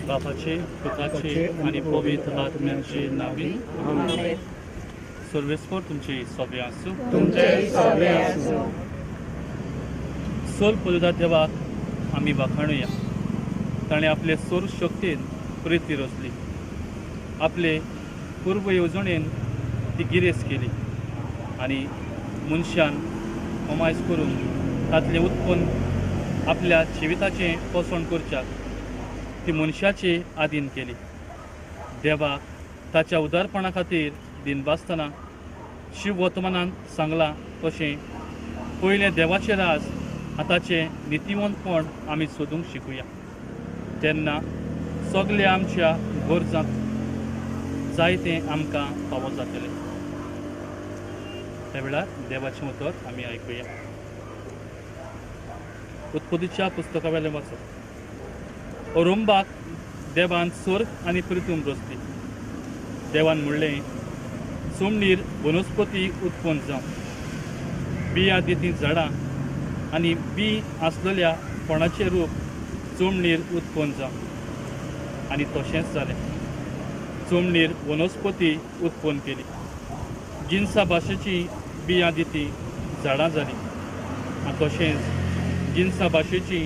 बापाचे पुताचे आनी पवित्र आत्म्याचे नांवी आमेन. सर्वेस्पर तुमचे सोबे आसूं. तुमचे सोबे आसूं. सोल पुजा देवाक आमी वाखाणुया. ताणें आपले सोर शक्तीन प्रिती रचली, आपले पूर्व येवजणेन ती गिरेस केली आनी मनशान कमायस करून तांतलें उत्पन्न आपल्या जिविताचें पोसण करच्याक ती मनशाचे आदीन केली. देवाक ताच्या उदारपणा खातीर दिनवासतना शिव वर्तमानान सांगलां तशें पयलें देवाचें राज आतांचें नितिवंतपण आमी सोदूंक शिकुया. तेन्ना सगळें आमच्या गरजांत जायतें आमकां फावो जातलें. त्या वेळार देवाचें उतर आमी आयकुया. उत्पत्तीच्या पुस्तका वेलें वाचप. अरुंबाक देवान स्वर्ग आनी पृथ्वी रचली. देवान म्हणलें, सोमणीर वनस्पती उत्पन्न जावं, बियां दिती झाडां आनी बी आसलेल्या फळाचें रूप चोमणीर उत्पन्न जावं. आनी तशेंच जालें. चोमणीर वनस्पती उत्पन्न केली, जिनसा भाशेची बियां दिती झाडां जालीं आनी तशेंच जिनसा भाशेची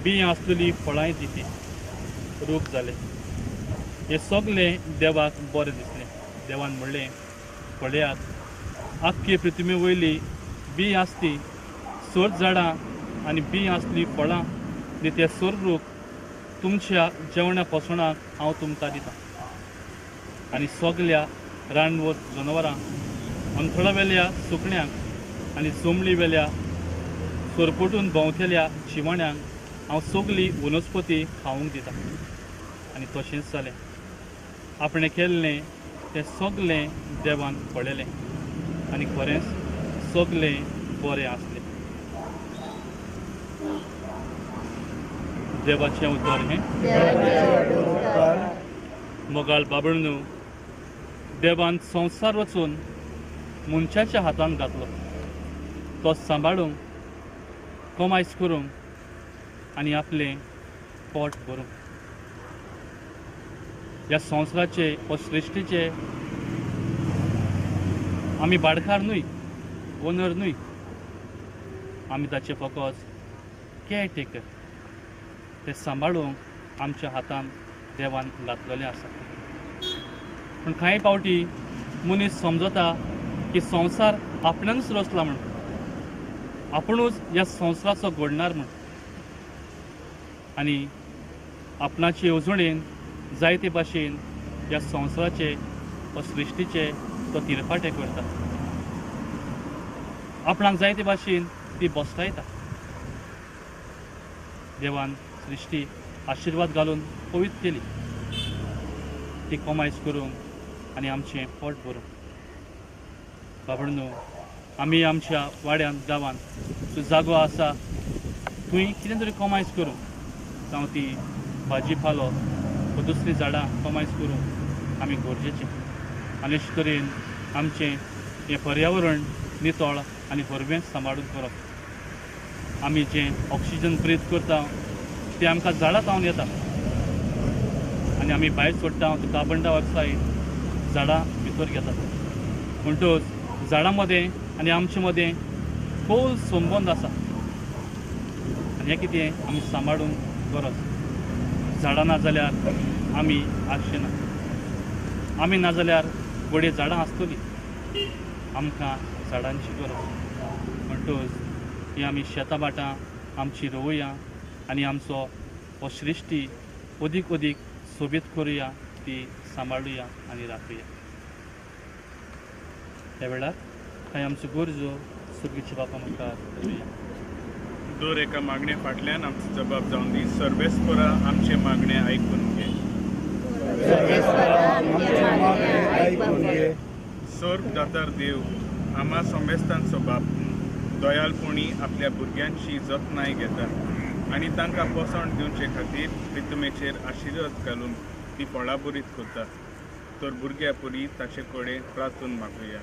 बियां आसलेली फळांय दिती रूप जाले. हें सगळें देवाक बरें दिसलें. देवान म्हणलें, पळयात, आख्खे पृथ्वी वयली बी आसती सोर झाडां आनी बी आसली फळां आनी ते सोर रूख तुमच्या जेवणा पोसणाक हांव तुमकां दितां. आनी सगल्या रानवट जनावरां, अंथळा वेल्या सुकण्यांक आनी जोमली वेल्या सोरपोटून भोंवतल्या जिवाण्यांक हांव सगली वनस्पती खावंक दितां. आनी तशेंच जालें. आपणें केल्लें तें सगलें देवान पळयलें आनी खरेंच सगलें बरें आसलें. देवाचें उतर हें. मोगाल बाबडनू, देवान संवसार वचून मनशाच्या हातान घातलो, तो सांबाळूंक, कमायस करूंक आनी आपलें पोट भरूंक. ह्या संवसाराचे व सृश्टीचे आमी भाडकार न्हय, ओनर न्हय, आमी ताचे फकत केअरटेकर. ते सांबाळूंक आमच्या हातान देवान घातलेलें आसा. पूण कांय फावटी मनीस समजता की संवसार आपणानूच रचला म्हूण, आपुणूच ह्या संवसाराचो घडणार म्हूण, आनी आपणाचे येवजणेन जायते भाशेन ह्या संवसाराचे वा सृश्टीचे तो तिरफाटे करता, आपणाक जायते भाशेन ती बसतायता. देवान सृश्टी आशिर्वाद घालून पवित्र केली, ती कोमायज करूंक आनी आमचें पोट भरूंक. बाबडनो, आमी आमच्या वाड्यांत गांवांत जो जागो आसा थंय कितें तरी कोमायज करूंक, जावं ती भाजी पालो वा दुसरीं झाडां कोमायज करूंक आमी गरजेचें. आनी अशें तरेन आमचें हें पर्यावरण नितळ आनी हरवें सांबाळून करप. आमी जें ऑक्सिजन ब्रीथ करता तें आमकां झाडां जावन येता, आनी आमी भायर सोडटा तो कार्बन डायऑक्सायड झाडां भितर घेतात. म्हणटच झाडां मदें आनी आमचे मदें खोल संबंद आसा, आनी हें कितें आमी सांबाळूंक गरज. झाडां ना जाल्यार आमी आसचे ना, आमी ना जाल्यार घडये झाडां आसतलीं. आमकां झाडांची गरज. म्हणटच ही आमी शेतां भाटां आमची रोवया आनी आमचो हो सृश्टी अदीक अदीक सोबीत करुया, ती सांबाळुया आनी राखुया. त्या वेळार कांय आमच्यो गरजो सुगीच्या बापा मुखार दवरुया. दर एका मागणे फाटल्यान आमचो जबाब जावन दी. सर्वेस्परा आमचे मागणे आयकून घे. सर्व दातार देव आमा समेस्तांचो बाप दयालपणी आपल्या भुरग्यांची जतनाय घेता आनी तांकां पोसण दिवचे खातीर प्रितमेचेर आशिर्वाद घालून ती फळाबरीत करता. तर भुरग्या पुरी ताचे कडेन प्रार्थून मागुया.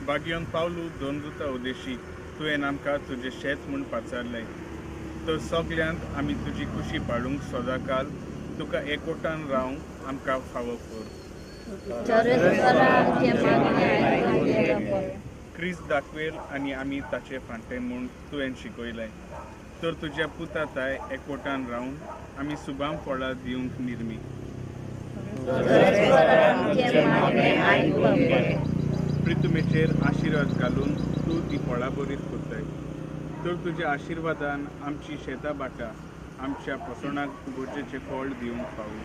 बागयोन पावलू दोन दुता उदेशी तुवें आमकां तुजें शेत म्हूण पाचारलें, तर सगल्यांत आमी तुजी खुशी पाळूंक सदांकाल तुका एकवटान रावंक आमकां फावो कर. क्रिस्त दाखवेल आनी आमी ताचे फांटे म्हूण तुवें शिकयलें, तर तुज्या पुता ताय एकवटान रावन आमी सुबाम फळां दिवंक निर्मी. प्रितुमेचेर आशिर्वाद घालून तूं ती फळां बरीत करताय, तर तुज्या आशिर्वादान आमची शेतां भाटां आमच्या पोसणाक गरजेचें फळ दिवंक फावो.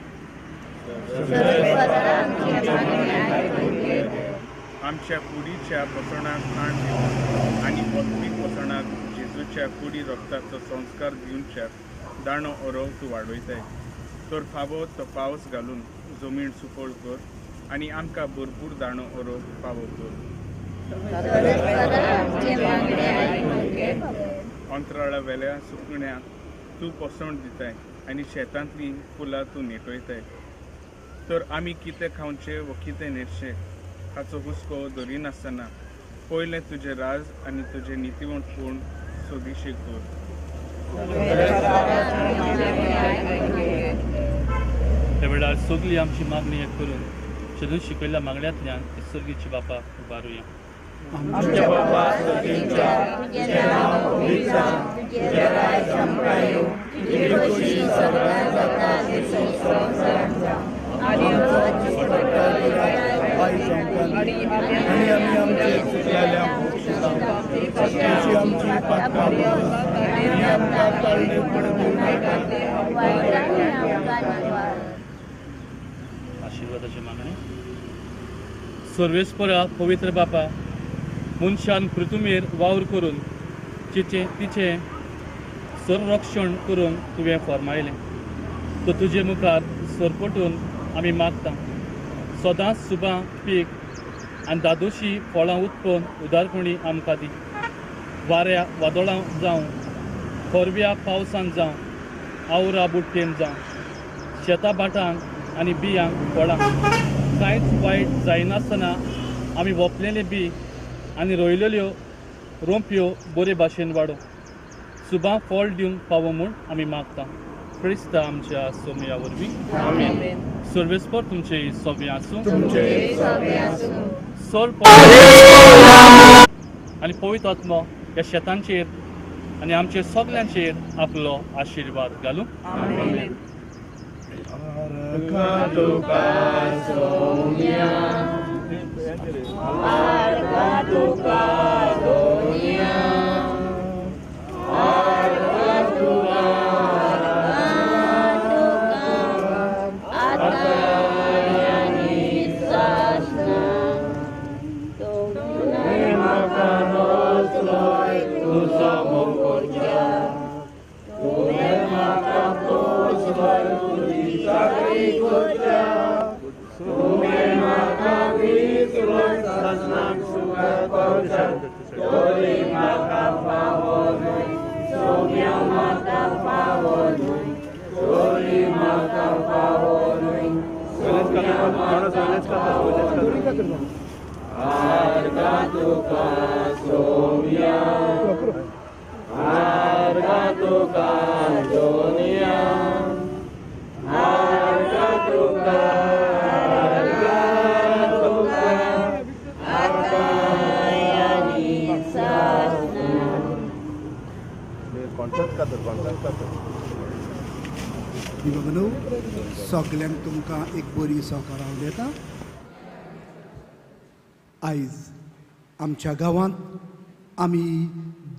आमच्या कुडीच्या पोसणाक खाण दिवन आनी आत्मीक पोसणाक जेजूच्या कुडी रक्ताचो संस्कार दिवच्या दाणो ओरव तूं वाडयताय, तर फावो तो पावस घालून जमीन सुफळ कर आनी आमकां भरपूर दाणो ओरव फावो कर. अंतराळा वेल्या सुकण्यांक तूं पोसण दिताय आनी शेतांतलीं फुलां तूं नेटयताय, तर आमी कितें खावचें वा कितें न्हेसचें हाचो हुस्को दरिनासतना पयलें तुजें राज आनी तुजें नितीवंतपण सोदिशें कर. त्या वेळार सगळी आमची मागणी एक करून शेजून शिकयल्ल्या मागण्यांतल्यान सर्गीची बापा उबारुया. आमच्या बापा सर्गीच्या, तुजें नांव पवित्र जावं, तुजें राज्य आमकां येवं, तुजी खोशी सगळ्यांत जाता तशी संवसारांत जावं. आनी आमचो आनी आमी आमचे चुकलेल्यांक बक्षिसां तशी आमची पातकां आनी आमकां ताळणे पडूं दिवं नाका. आशिर्वादाचे मागणे. सर्वेस्परा पवित्र बापा, मनशान पृथ्वीर वावर करून तिचें तिचें संरक्षण करूंक तुवें फर्मायलें, तो तुजे मुखार सरपटून आमी मागता. सदांच सुबां पीक आनी दादोशी फळां उत्पन्न उदारपणी आमकां दी. वाऱ्या वादळां जावं, खरव्या पावसान जावं, आवरा बुट्टेन जावं, शेतां भाटांक आनी बियांक फळां कांयच वायट जायनासतना आमी वोपलेलें बी आनी रोयलेल्यो रोंपयो बरे भाशेन वाडो, सुबां फळ दिवंक पावो म्हूण आमी मागता. क्रिस्ता आमच्या सोम्या वरवीं. आमेन. सर्वेस्पर तुमचे सोबे आसूं. सोल आनी पवित्र आत्मो ह्या शेतांचेर आनी आमचे सगल्यांचेर आपलो आशिर्वाद घालूं. आमेन. सगल्यांक तुमकां एक बरी सकाळ हांव दिता. आयज आमच्या गांवांत आमी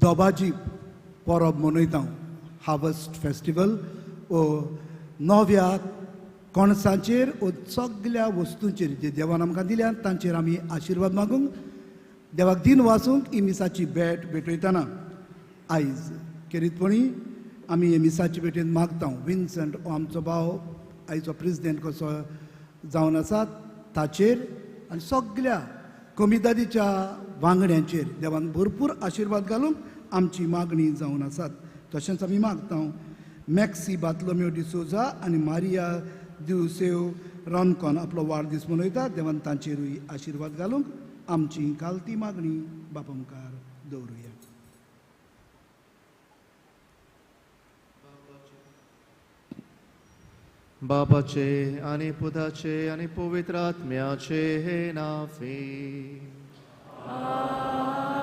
दोबाजी परब मनयता, हार्वस्ट फेस्टिवल. ओ नव्या कणसांचेर ओ सगल्या वस्तूंचेर जे देवान आमकां दिल्या तांचेर आमी आशिर्वाद मागूंक देवाक दिन वाचूंक ही मिसाची भेट भेटयतना आयज खेरीतपणी आमी हे मिसाची भेटेन मागता. विन्संट हो आमचो भाव आयचो प्रेजिडेंट कसो जावन आसा ताचेर आनी सगल्या कमिदादीच्या वांगड्यांचेर देवान भरपूर आशिर्वाद घालूंक आमची मागणी जावन आसात. तशेंच आमी मागता मॅक्सी बातलोम्यो डिसोजा आनी मारिया दिवसेव रॉनकॉन आपलो वाडदीस मनयता. देवान तांचेरूय आशिर्वाद घालूंक आमची कालती मागणी बापा मुखार दवरुया. बापाचे आनी पुताचे आनी पवित्र आत्म्याचे नांवे.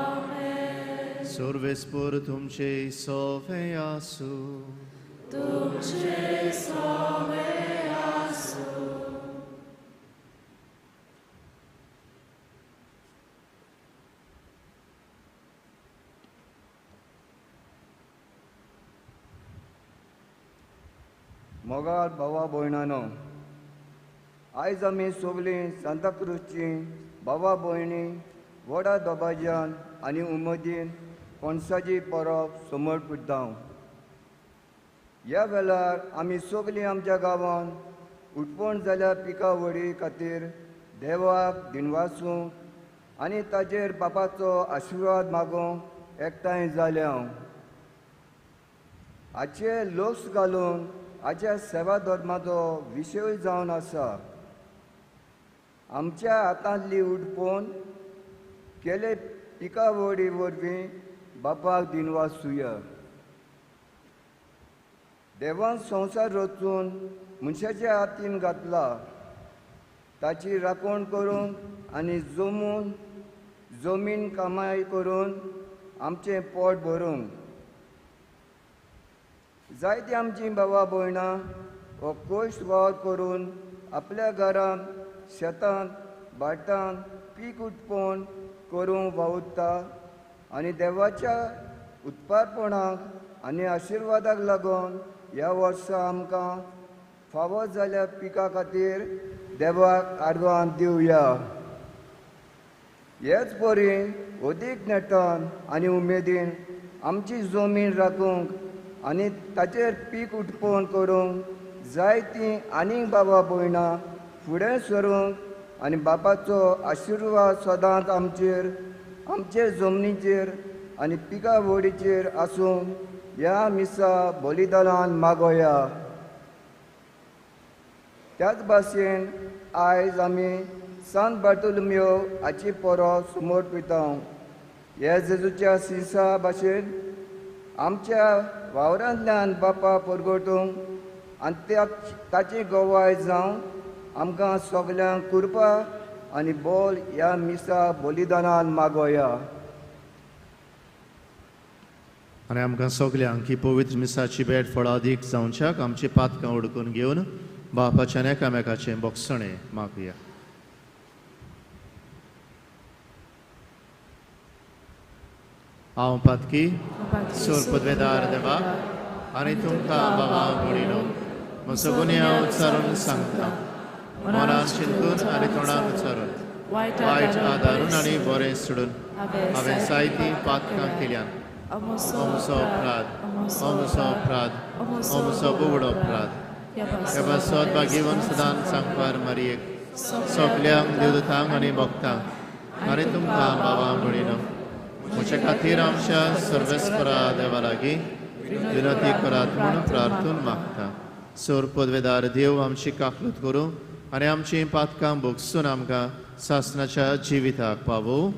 आमेन. सर्वेस्पर तुमचे सोवे आसूं. तुमचे सोवे आसूं. मोगाळ भावा भयणानो, आयज आमी सगळीं सांताक्रूजची भावा भयणी व्हडा दबाज्यान आनी उमेदीन पणसाची परब समोर पुरता. ह्या वेळार आमी सगळीं आमच्या गांवांत उटपण जाल्या पिकावळी खातीर देवाक दिनवासूंक आनी ताचेर बापाचो आशिर्वाद मागूंक एकठांय जाल्या. हाचे लक्ष घालून हाच्या सेवा धर्माचो विशय जावन आसा. आमच्या हातांतली उडपोवन केले पिकावळी वरवीं बापाक दिनवासुया. देवान संवसार रचून मनशाच्या हातीन घातला, ताची राखण करूंक आनी जमून जमीन कामाय करून आमचें पोट भरूंक. जायतीं आमचीं भावा भयणां हो कश्ट वावर करून आपल्या घरांत शेतांत भाटांत पीक उत्पन्न करूंक वावुरता आनी देवाच्या उत्पारपणाक आनी आशिर्वादाक लागून ह्या वर्सा आमकां फावो जाल्या पिका खातीर देवाक आर्गां दिवया. हेच परी अदीक नेटान आनी उमेदीन आमची जमीन राखूंक आनी ताचेर पीक उत्पन्न करूंक जायतीं आनीक बाबा भयणां फुडें सरूंक आनी बापाचो आशिर्वाद सदांच आमचेर आमचे जमनीचेर आनी पिकावळीचेर आसूंक ह्या मिसा बलिदानान मागोया. त्याच भाशेन आयज आमी सांत बार्तोलोमियो हाची परब समोर पिता. ह्या जेजूच्या सिसा भाशेन आमच्या वावरांतल्यान बापा परगटूंक आनी त्या ताची गवाय जावन आमकां सगल्यांक कृपा आनी बोल ह्या मिसा बलिदानान मागोया. आनी आमकां सगल्यांक ही पवित्र मिसाची भेट फळादीक जावच्याक आमची पातकां उडकून घेवन बापाच्यान एकामेकाचें बोगसणें मागया. हांव पातकी सोर पदवेदार देवा आनी तुमकां बाबा भयणीनो म्हजो गुन्यांव उच्चारून सांगता, मनान चिंतून आनी तोंडान उच्चारून, वायट आदारून आनी बरें सोडून हांवें जायतीं पातकां केल्यान. अमसो अपराध, अमसो अपराध, अमसो बुवडो अपराध. ह्या पासत भाग्यवन सदान सांगपार मारयेक सगल्यांक देवदूतांक आनी भक्तांक आनी तुमकां बाबा भयणीनो म्हज्या खातीर आमच्या सर्वेस्परा देवा लागीं विनंती करात म्हूण प्रार्थून मागता. सोर पदवेदार देव आमची काकलूत करूं आनी आमची पातकां भोगसून आमकां सासणाच्या जिविताक पावोवं.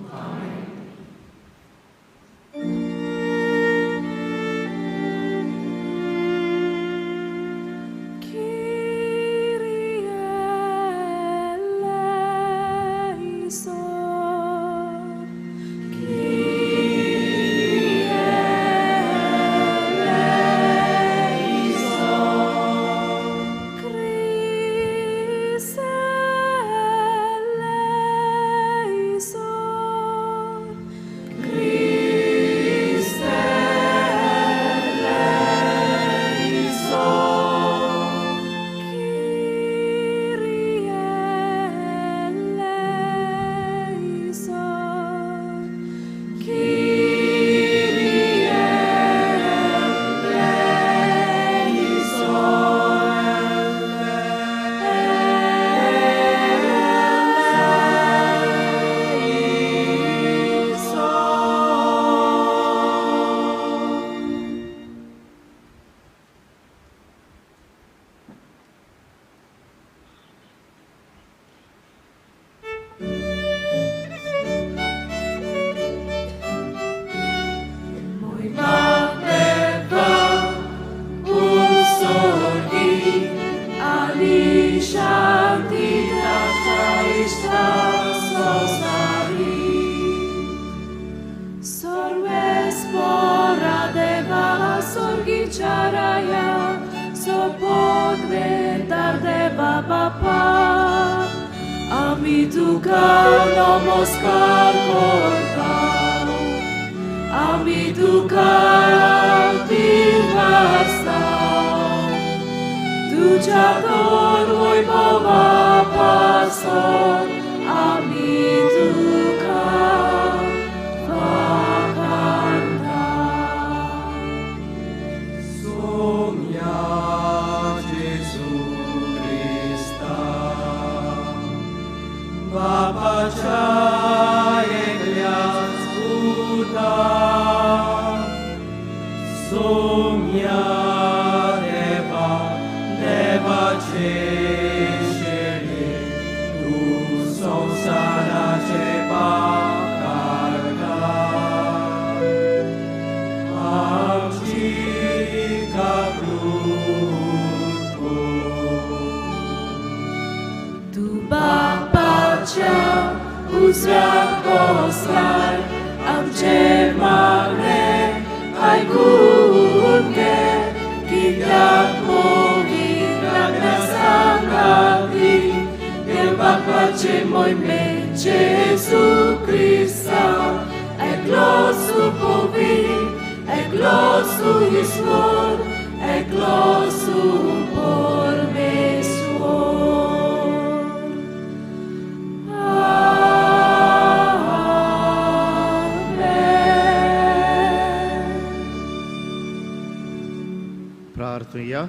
प्रार्थुया.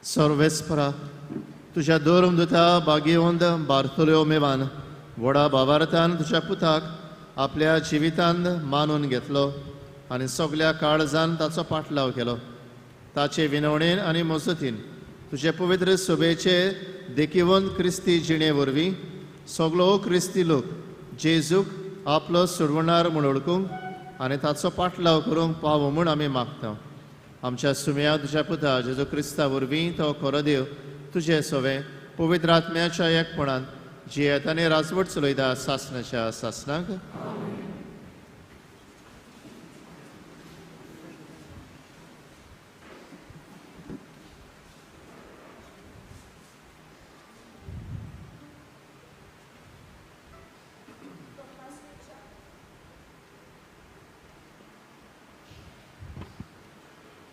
सर्वेस्परा तुझ्या धर्मदूता भाग्यवंत बार्तोल्यो मेवान व्हडा भावार्थान तुझ्या पुताक आपल्या जिवितान मानून घेतलो आनी सगल्या काळजान ताचो पाटलाव केलो. ताचे विनवणेन आनी मजतीन तुजे पवित्र सभेचे देखिवंत क्रिस्ती जिणे वरवीं सगलो क्रिस्ती लोक जेजूक आपलो सोडवणार म्हूण वळखूंक आनी ताचो पाटलाव करूंक पावो म्हूण आमी मागता. आमच्या सुम्या तुज्या पुता जेजू क्रिस्ता वरवीं तो खरो देव तुजे सोवे पवित्र आत्म्याच्या एकपणान जियेत आनी राजवट चलयता सासनाच्या सासनाक.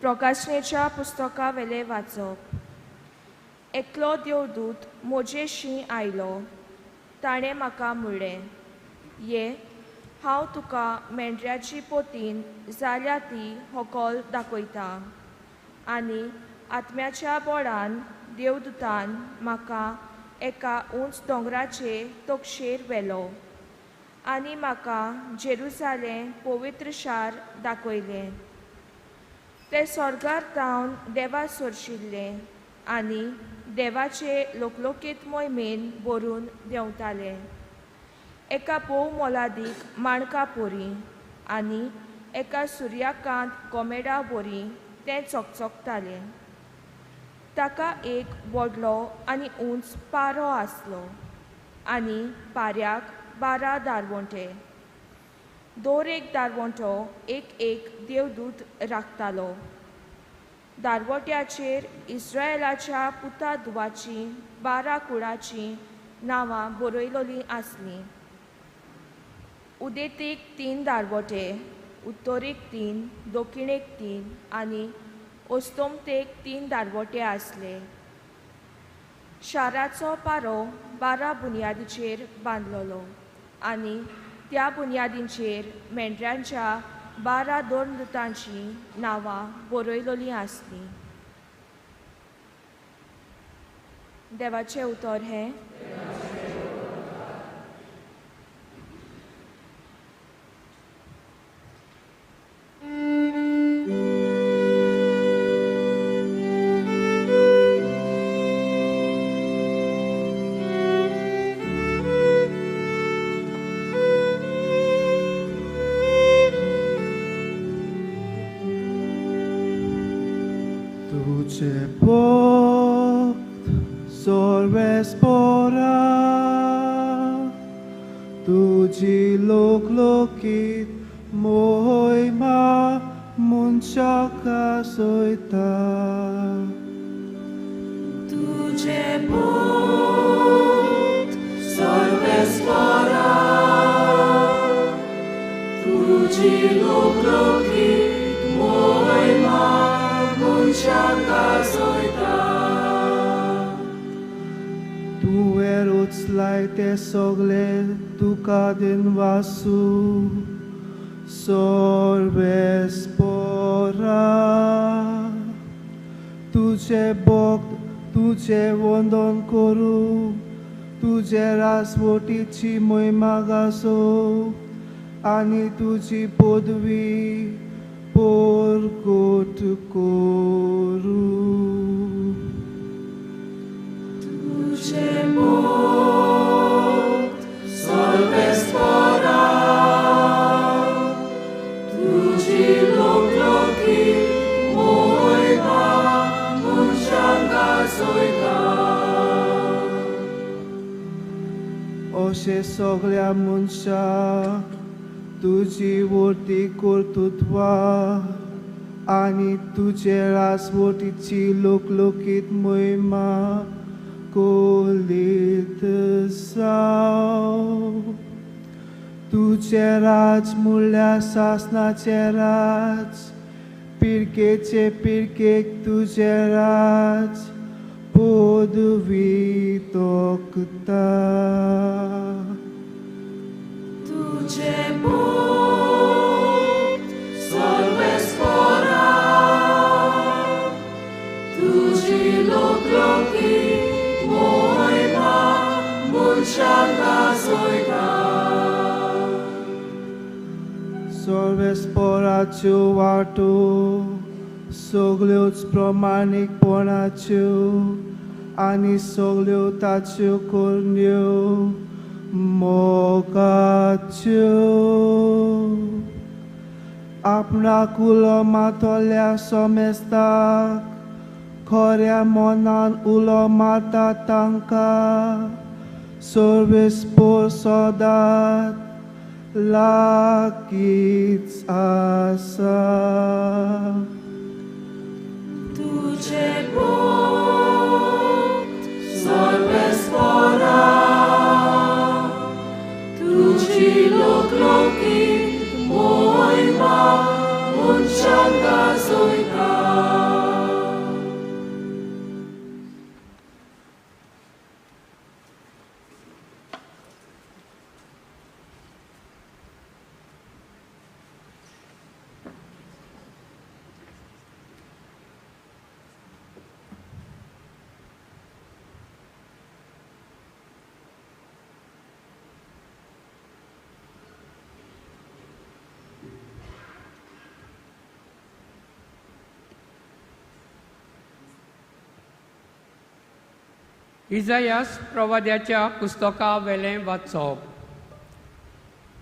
प्रकाशनेच्या पुस्तका वेले वाचप. एकलो देवदूत म्हजेशी आयलो, ताणें म्हाका म्हणलें, ये, हांव तुका मेंढऱ्याची पोतीन जाल्या ती होकल दाखयता. आनी आत्म्याच्या बोडान देवदूतान म्हाका एका उंच दोंगराचे तोक्षेर व्हेलो आनी म्हाका जेरुजालें पवित्र शार दाखयलें. तें स्वर्गार जावन देवा सोरशिल्लें आनी देवाचे लोकलोकीत मोहिमेन भरून देंवतालें. एका भोव मोलादीक माणका पोरी आनी एका सुर्याकांत गोमेडा बोरी तें चकचकतालें. ताका एक व्हडलो आनी उंच पारो आसलो आनी पाऱ्याक 12 दारवंटे. दर एक दारवंटो एक एक देवदूत राखतालो. दारवट्याचेर इस्रायलाच्या पुता धुवाचीं 12 कुळाचीं नांवां बरयलोलीं आसलीं. उदेंतेक 3 दारवटे, उत्तरेक 3, दक्षिणेक 3 आनी अस्तंतेक 3 दारवटे आसले. शाराचो पारो 12 बुन्यादीचेर बांदलोलो आनी त्या बुन्यादींचेर मेंढऱ्यांच्या 12 दोनदूतांचीं नांवां बरयलोलीं आसलीं. देवाचें उतर हें. तुजी लोकलोकीत मोहिमा मनशाक आसयता. तुजे पूत सर्वेस्परा, तुजी लोकलोकीत मोहिमा मनशाक आसयता. तुवें उचलाय ते सगळे तुका दिनवासू सर्वेस्परा. तुजे भक्त तुजें वंदन करूं, तुजे रासवटीची महिमा गाजोवं आनी तुजी पदवी परगट करूं. तुजे भक्त सर्वेस्परा, तुजी लोकलोकीत मोहिमा मनशांक गाजयता. अशें सगळ्या मनशाक तुजी वर्ती कर्तृत्वां आनी तुजे रासवटीची लोकलोकीत महिमा कोलीत जावं. तुजें राज म्हणल्यार सासणाचें राज, पिरकेचे पिरकेक तुजें राज पदवी तोखता. तुजे पूत सर्वेस्परा, तुजी लोकलोकीत मोहिमा मनशांक गाजयता. सर्वेस्पराच्यो वाटो सगळ्योच प्रमाणीकपणाच्यो आनी सगळ्यो ताच्यो करण्यो मोगाच्यो. आपणाक उलो मारतल्या सोमेस्ताक खऱ्या मनान उलो मारता तांकां सर्वेस्पोर सदांच लागींच आसा. तुझे बोट सर्वेस्पोरा तुझी लोकलोकी मोहिमा मनशांक गाजयता. इजायास प्रवाद्याच्या पुस्तका वेलें वाचप.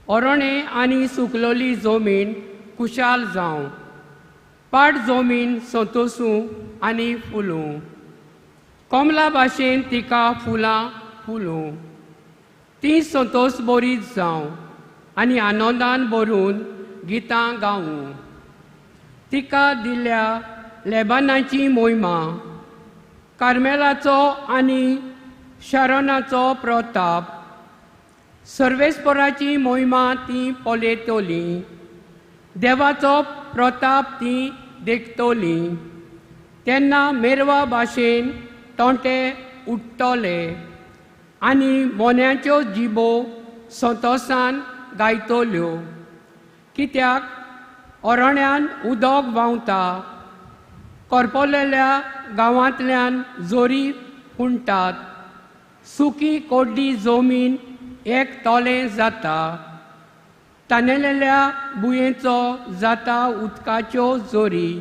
ओरणें आनी सुकलोली जमीन कुशाल जावं, पाट जमीन संतोसूं आनी फुलूं, कमला भाशेन तिका फुलां फुलूं, ती संतोस बरीच जावं आनी आनंदान भरून गितां गावूं. तिका दिल्या लेबानाची मोहिमा, कार्मेलाचो आनी शारोनाचो प्रताप, सर्वेस्पराची मोहिमा ती पळयतली, देवाचो प्रताप ती देखतली. तेन्ना मेरवा भाशेन तोंटे उठ्ठले आनी मोन्याच्यो जिबो संतोसान गायतल्यो. कित्याक ओरण्यान उदक व्हांवता, करपलेल्या गांवांतल्यान जोरी हुंटात, सुकी कोड्डी जमीन एक तोलें जाता, तानेलेल्या भुंयेचो जाता उदकाच्यो जोरी.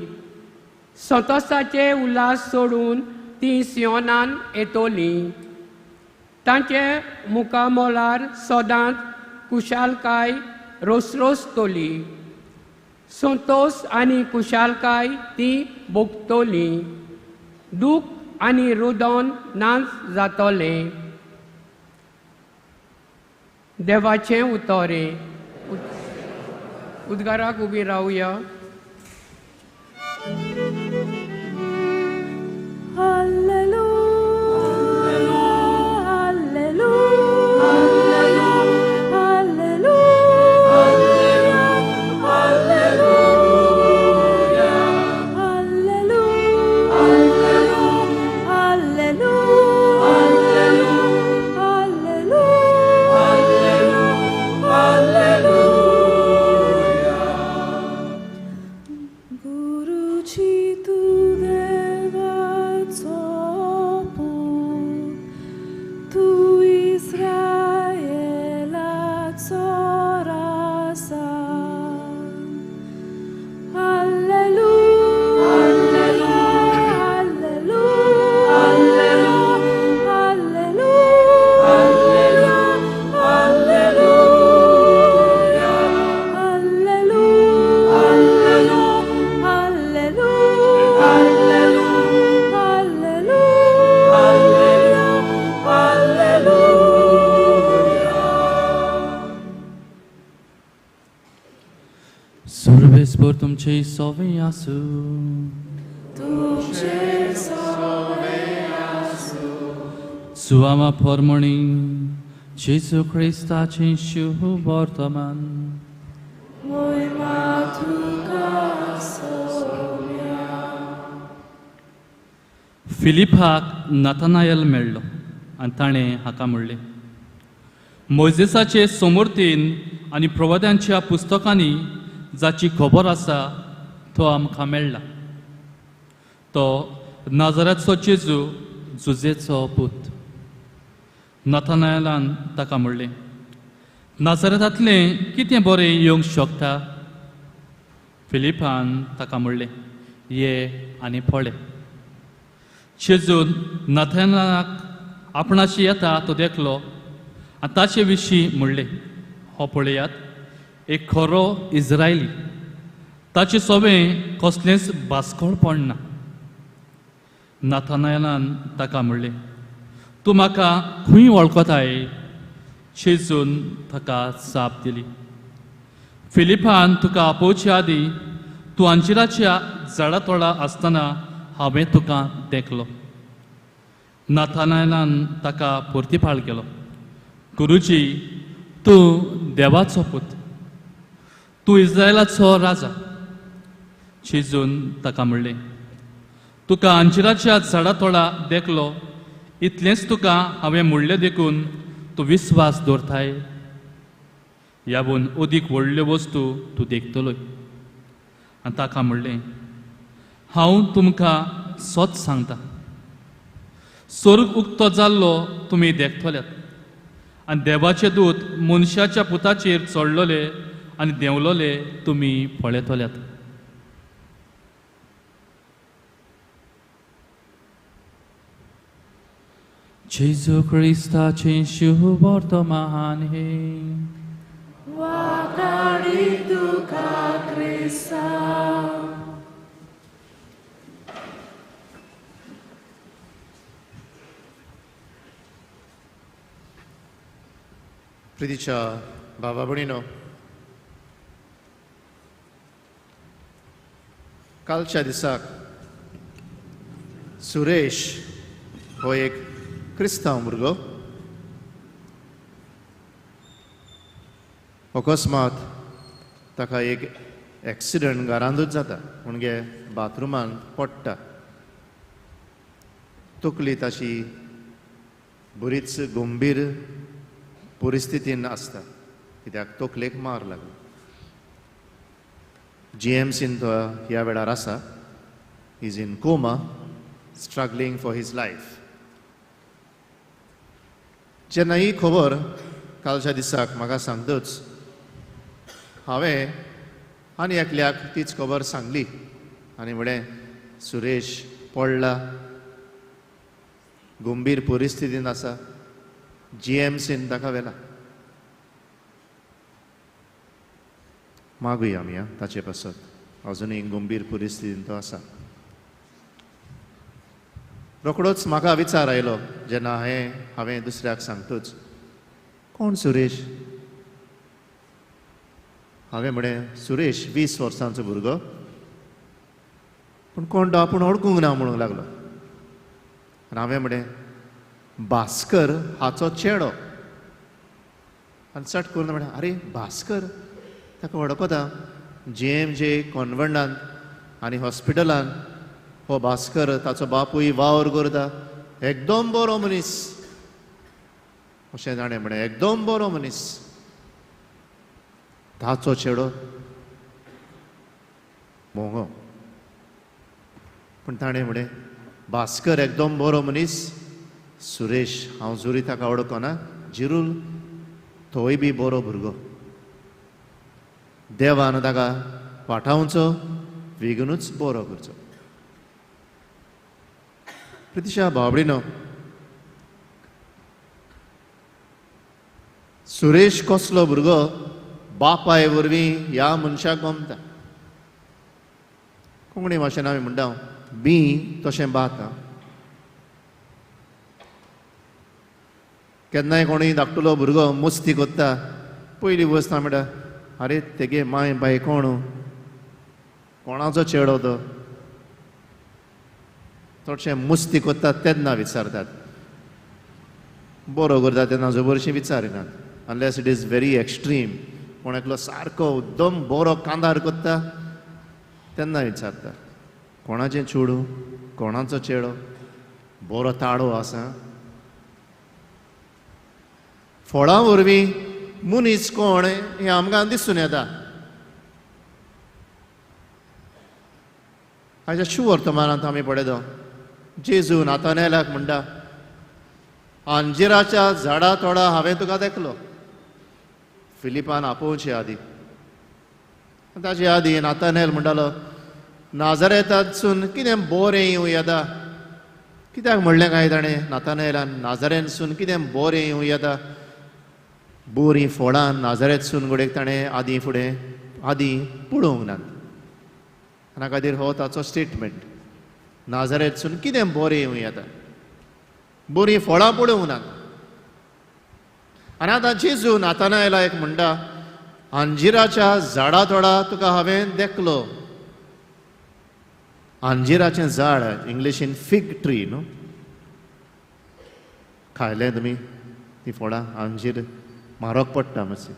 संतोसाचे उल्हास सोडून ती सियोनान येतली, तांचे मुखामोलार सदांच कुशालकाय रोसरोसतली, संतोस आनी कुशालकाय ती भोगतली, दूख आनी रुदन नाच जातलें. देवाचें उतरें. उद्गाराक उबी रावया. सर्वेस्पर तुमचे सोवे आसूं. तुमचे सोवे आसूं. सुवामा फॉर्मणी जेजू क्रिस्ताचें शुभ वर्तमान. मोहिमा तुका सोव्या. फिलिपाक नथनायल मेळ्ळो आनी ताणें हाका म्हणलें, मोयजेसाचे समर्थीन आनी प्रवाद्यांच्या पुस्तकांनी जाची खबर आसा तो आमकां मेळ्ळा, तो नाजराचो जेजू, जुजेचो पूत. नथनायलान ताका म्हणलें, नाजरेतांतलें कितें बरें येवंक शकता? फिलिपान ताका म्हणलें, ये आनी पळय. जेजून नथनायलाक आपणाशी येता तो देखलो आनी ताचे विशीं म्हणलें, हो पळयात एक खरो इस्रायली, ताचे सोबें कसलेंच बास्कळ पडना. नाथानायलान ताका म्हणलें, तूं म्हाका खंय वळखताय? जेजून ताका जाप दिली, फिलिपान तुका आपोवचे आदीं तूं अंजिराच्या झाडा तोडा आसतना हांवें तुका देखलो. नाथानायलान ताका परतीपाळ केलो, गुरुजी, तूं देवाचो पूत, तूं इस्रायलाचो राजा. जेजून ताका म्हणलें, तुका अंजिराच्या झाडा तोडा देखलो इतलेंच तुका हांवें म्हणलें देखून तूं विस्वास दवरताय? ह्यावून अदीक व्हडल्यो वस्तू तूं देखतलोय. आनी ताका म्हणलें, हांव तुमकां सत सांगता, स्वर्ग उक्तो जाल्लो तुमी देखतल्यात आनी देवाचे दूत मनशाच्या पुताचेर चडलोले आनी देंवलोले तुमी पळयतल्यात. जेजू क्रिस्ताचें शुभवर्तमान हें. वाखाणी तुका क्रिस्ता. प्रितीच्या भावा भयणीनो, कालच्या दिसाक सुरेश हो एक क्रिस्तांव भुरगो अकस्मात ताका एक एक्सिडंट घरांतूच जाता, म्हणजे बाथरुमांत पडटा. तकली ताची बरीच गंभीर परिस्थितीन आसता, कित्याक तकलेक मार लागलो. जीएमसीन तो ह्या वेळार आसा, is in coma, struggling for his life. जेन्ना ही खबर कालच्या दिसाक म्हाका सांगतच हांवें आनी एकल्याक तीच खबर सांगली आनी म्हळें, सुरेश पडला, गंभीर परिस्थितीन आसा, जीएमसीन ताका व्हेला. मागुया आमी ताचे पासत, अजुनूय गंभीर परिस्थितीन तो आसा. रोखडोच म्हाका विचार आयलो जेन्ना हांवें दुसऱ्याक सांगतच, कोण सुरेश? हांवें म्हळें, सुरेश 20 वर्सांचो भुरगो, पूण कोण तो आपूण वळखूंक ना म्हणूंक लागलो. आनी हांवें म्हळें, भास्कर हाचो चेडो. आनी चट करून म्हळें, आरे भास्कर, ताका वळखता, जीएमजे कॉन्वंटान आनी हॉस्पिटलान हो भास्कर, ताचो बापूय वावर करता, एकदम बरो मनीस. अशें ताणें म्हळें, एकदम बरो मनीस, ताचो चेडो मोंगो. पूण ताणें म्हळें, भास्कर एकदम बरो मनीस, सुरेश हांव जरी ताका वळखना, जिरूल तोय बी बरो भुरगो, देवान ताका वाटावचो, वेगूनच बरो करचो. प्रतिशा बाबडीनो, सुरेश कसलो भुरगो बापाय वरवीं ह्या मनशाक गमता. कोंकणी भाशेन आमी म्हणटा, बी तशें भात. केन्नाय कोणूय धाकटुलो भुरगो मस्ती करता, पयली वस्त म्हणटा, आरे तेगे माय बाय कोण, कोणाचो चेडो तो? चडशें मस्ती करतात तेन्ना विचारतात, बरो करता तेन्ना जबरशी विचारिनात, unless it is very extreme. कोण एकलो सारको एकदम बरो कांदार करता तेन्ना विचारता, कोणाचें चेडूं, कोणाचो चेडो, बरो ताळो आसा. फळां वरवीं मनीस कोण हें आमकां दिसून येता. आयच्या शुवर्तमानांत आमी पळयता, जेजू नातानेलाक म्हणटा, अंजिराच्या झाडा तोडा हांवें तुका देखलो. फिलिपान आपोवचे आदी, ताचे आदी नातानेल म्हणटालो, नाजरेतांतसून कितें बरें येवं येता. कित्याक म्हणलें काय ताणें नातानेलान, नाजरेंतसून कितें बरें येवं येता? बरीं फळां नाजरेतसून घडयेक ताणें आदीं फुडें आदीं पळोवंक नात. आनी खातीर हो ताचो स्टेटमेंट. नाजारेतसून कितें बरें येवं येता, बरीं फळां पळोवंक नात. आनी आतां जेजू नातानायला एक म्हणटा, अंजिराच्या झाडा तोडा तुका हांवें देखलो. अंजिराचें झाड, इंग्लिशीन फिग ट्री न्हू, खायलें तुमी ती फळां? अंजीर म्हारग पडटा मातशी,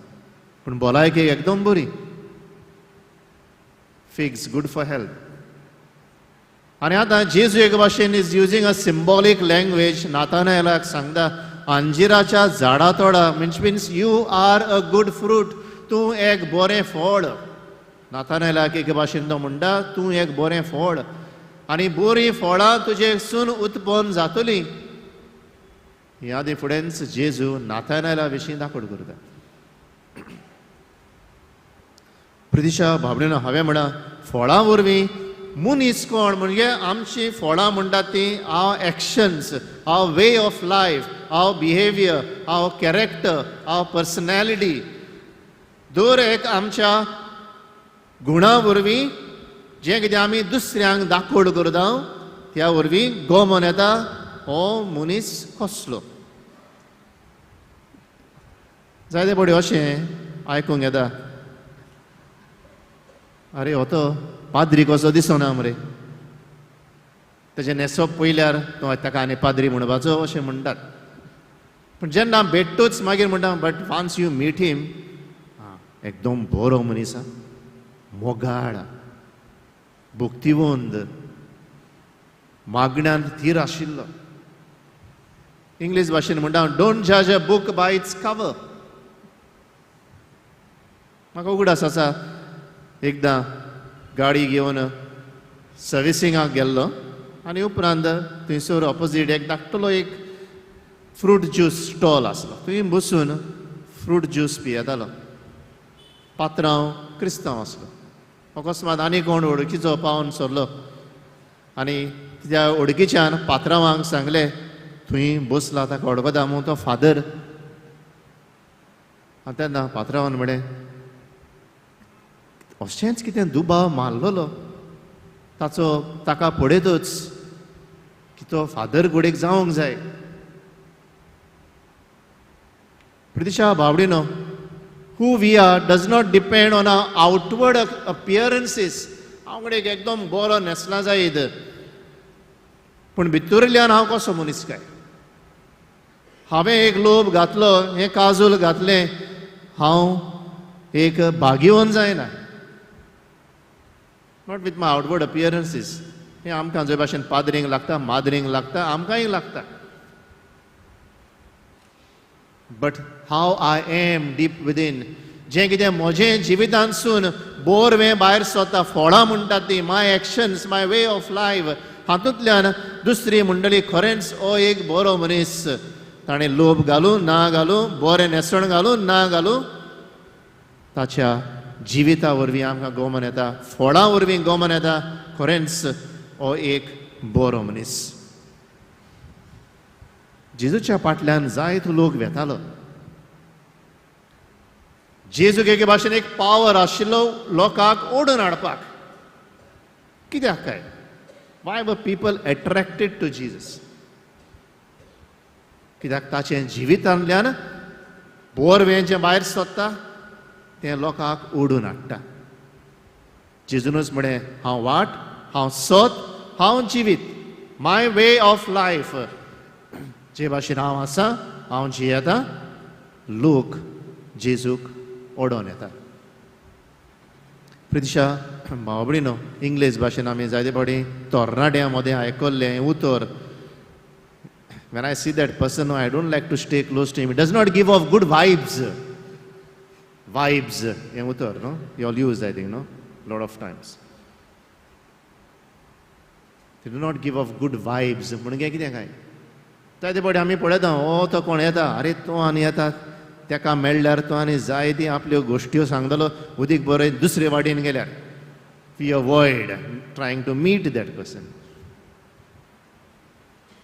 पूण भलायकेक एकदम बरी. Figs good for health. आनी आतां जेजू एक भाशेन is using a symbolic language. नातानायलाक सांगता अंजिराच्या झाडा तोडा, means you are a good fruit, तूं एक बरें फळ. नातानायलाक एक भाशेन तो म्हणटा तूं एक बरें फळ आनी बरीं फळां तुजे सून उत्पन्न जातलीं. ह्या आदी फुडेंच जेजू नातानायला विशीं दाखोड करता. प्रतिशा भाबडेन हांवें म्हणा फळां वरवीं मनीस कोण म्हणजे आमची फळां म्हणटात ती our actions, our way of life, our behaviour, our character, our personality. दर एक आमच्या गुणा वरवीं जें कितें आमी दुसऱ्यांक दाखोड करता त्या वरवीं गोमन येता हो मनीस कसलो. जायते पडे अशें आयकूंक येता, आरे हो तो पाद्री कसो दिसना मरे, तेजें न्हेसप पळयल्यार तो ताका आनी पाद्री म्हणपाचो अशें म्हणटात. पूण जेन्ना भेटतूच मागीर म्हणटा, but once you meet him, एकदम बरो मनीस, मोगाळ, भक्तिवंत, मागण्यान थीर आशिल्लो. इंग्लीश भाशेन म्हणटा don't जज a book by its cover. म्हाका उगडास आसा, एकदां गाडी घेवन सर्विसिंगाक गेल्लो आनी उपरांत थंयसर ऑपोजीट एक धाकटलो एक फ्रूट ज्यूस स्टॉल आसलो, थंय बसून फ्रूट ज्यूस पियेतालो. पात्रांव क्रिस्तांव आसलो. अकस्मात आनी कोण वळखीचो पावन सरलो आनी त्या वळखीच्यान पात्रांवांक सांगलें, थंय बसला ताका वळखता म्हूण तो फादर. आनी तेन्ना पात्रांवान म्हणलें, अशेंच कितें दुबाव मारलेलो ताचो, ताका पळयतच की तो फादर घोडेक जावंक जाय. प्रतिशा बावडिनो, who we are does not depend on our outward appearances. हांव कडेन एकदम बरो न्हेसला जायत, पूण भितरल्यान हांव कसो मनीस काय? हांवें एक लोब घातलो, हें काजूल घातलें, हांव एक भाग्यवंत जायना. Not with my outward appearances. हें आमकां जे भाशेन पाद्रींक लागता, माद्रींक लागता, आमकांय लागता. But how I am deep within, जें कितें म्हजें जिवितांतसून बोरवें भायर सरता, फळां म्हणटात ती, my actions, my way of life, हातूंतल्यान दुसरी मंडळी खरेंच हो एक बरो मनीस, ताणें लोभ घालूं ना घालूं, बरें न्हेसण घालूं ना घालूं, ताच्या जिविता वरवीं आमकां गोमन येता, फळां वरवीं गोमन येता, खरेंच हो एक बरो मनीस. जेजूच्या फाटल्यान जायतो लोक वेतालो. जेजूक एके भाशेन एक पावर आशिल्लो लोकांक ओडून हाडपाक. कित्याक काय? Why were people attracted to Jesus? कित्याक ताचें जिवितांतल्यान बोरवें जें भायर सरता तें लोकांक ओडून हाडटा. जेजूनच म्हळें, हांव वाट, हांव सत, हांव जिवीत, माय वे ऑफ लायफ. जे भाशेन हांव आसा, हांव जियेता, लोक जेजूक ओडोन येता. प्रतिशा भाव भयणीनो, इंग्लीश भाशेन आमी जायते फावटी तरणाट्यां मदें आयकल्लें उतर, When I see that person, I don't like to stay close to him. He does not give off good vibes. Vibes, हें उतर न्हू, you all use I think no, lot of times. They do not give off good vibes. म्हणजे कितें काय? जायते फावटी आमी पळयता, हो तो कोण येता, आरे तो आनी येता, ताका मेळ्ळ्यार तो आनी जाय ती आपल्यो गोश्ट्यो सांगतलो, उदीक बरें दुसरे वाटेन गेल्यार. We avoid trying to meet that person.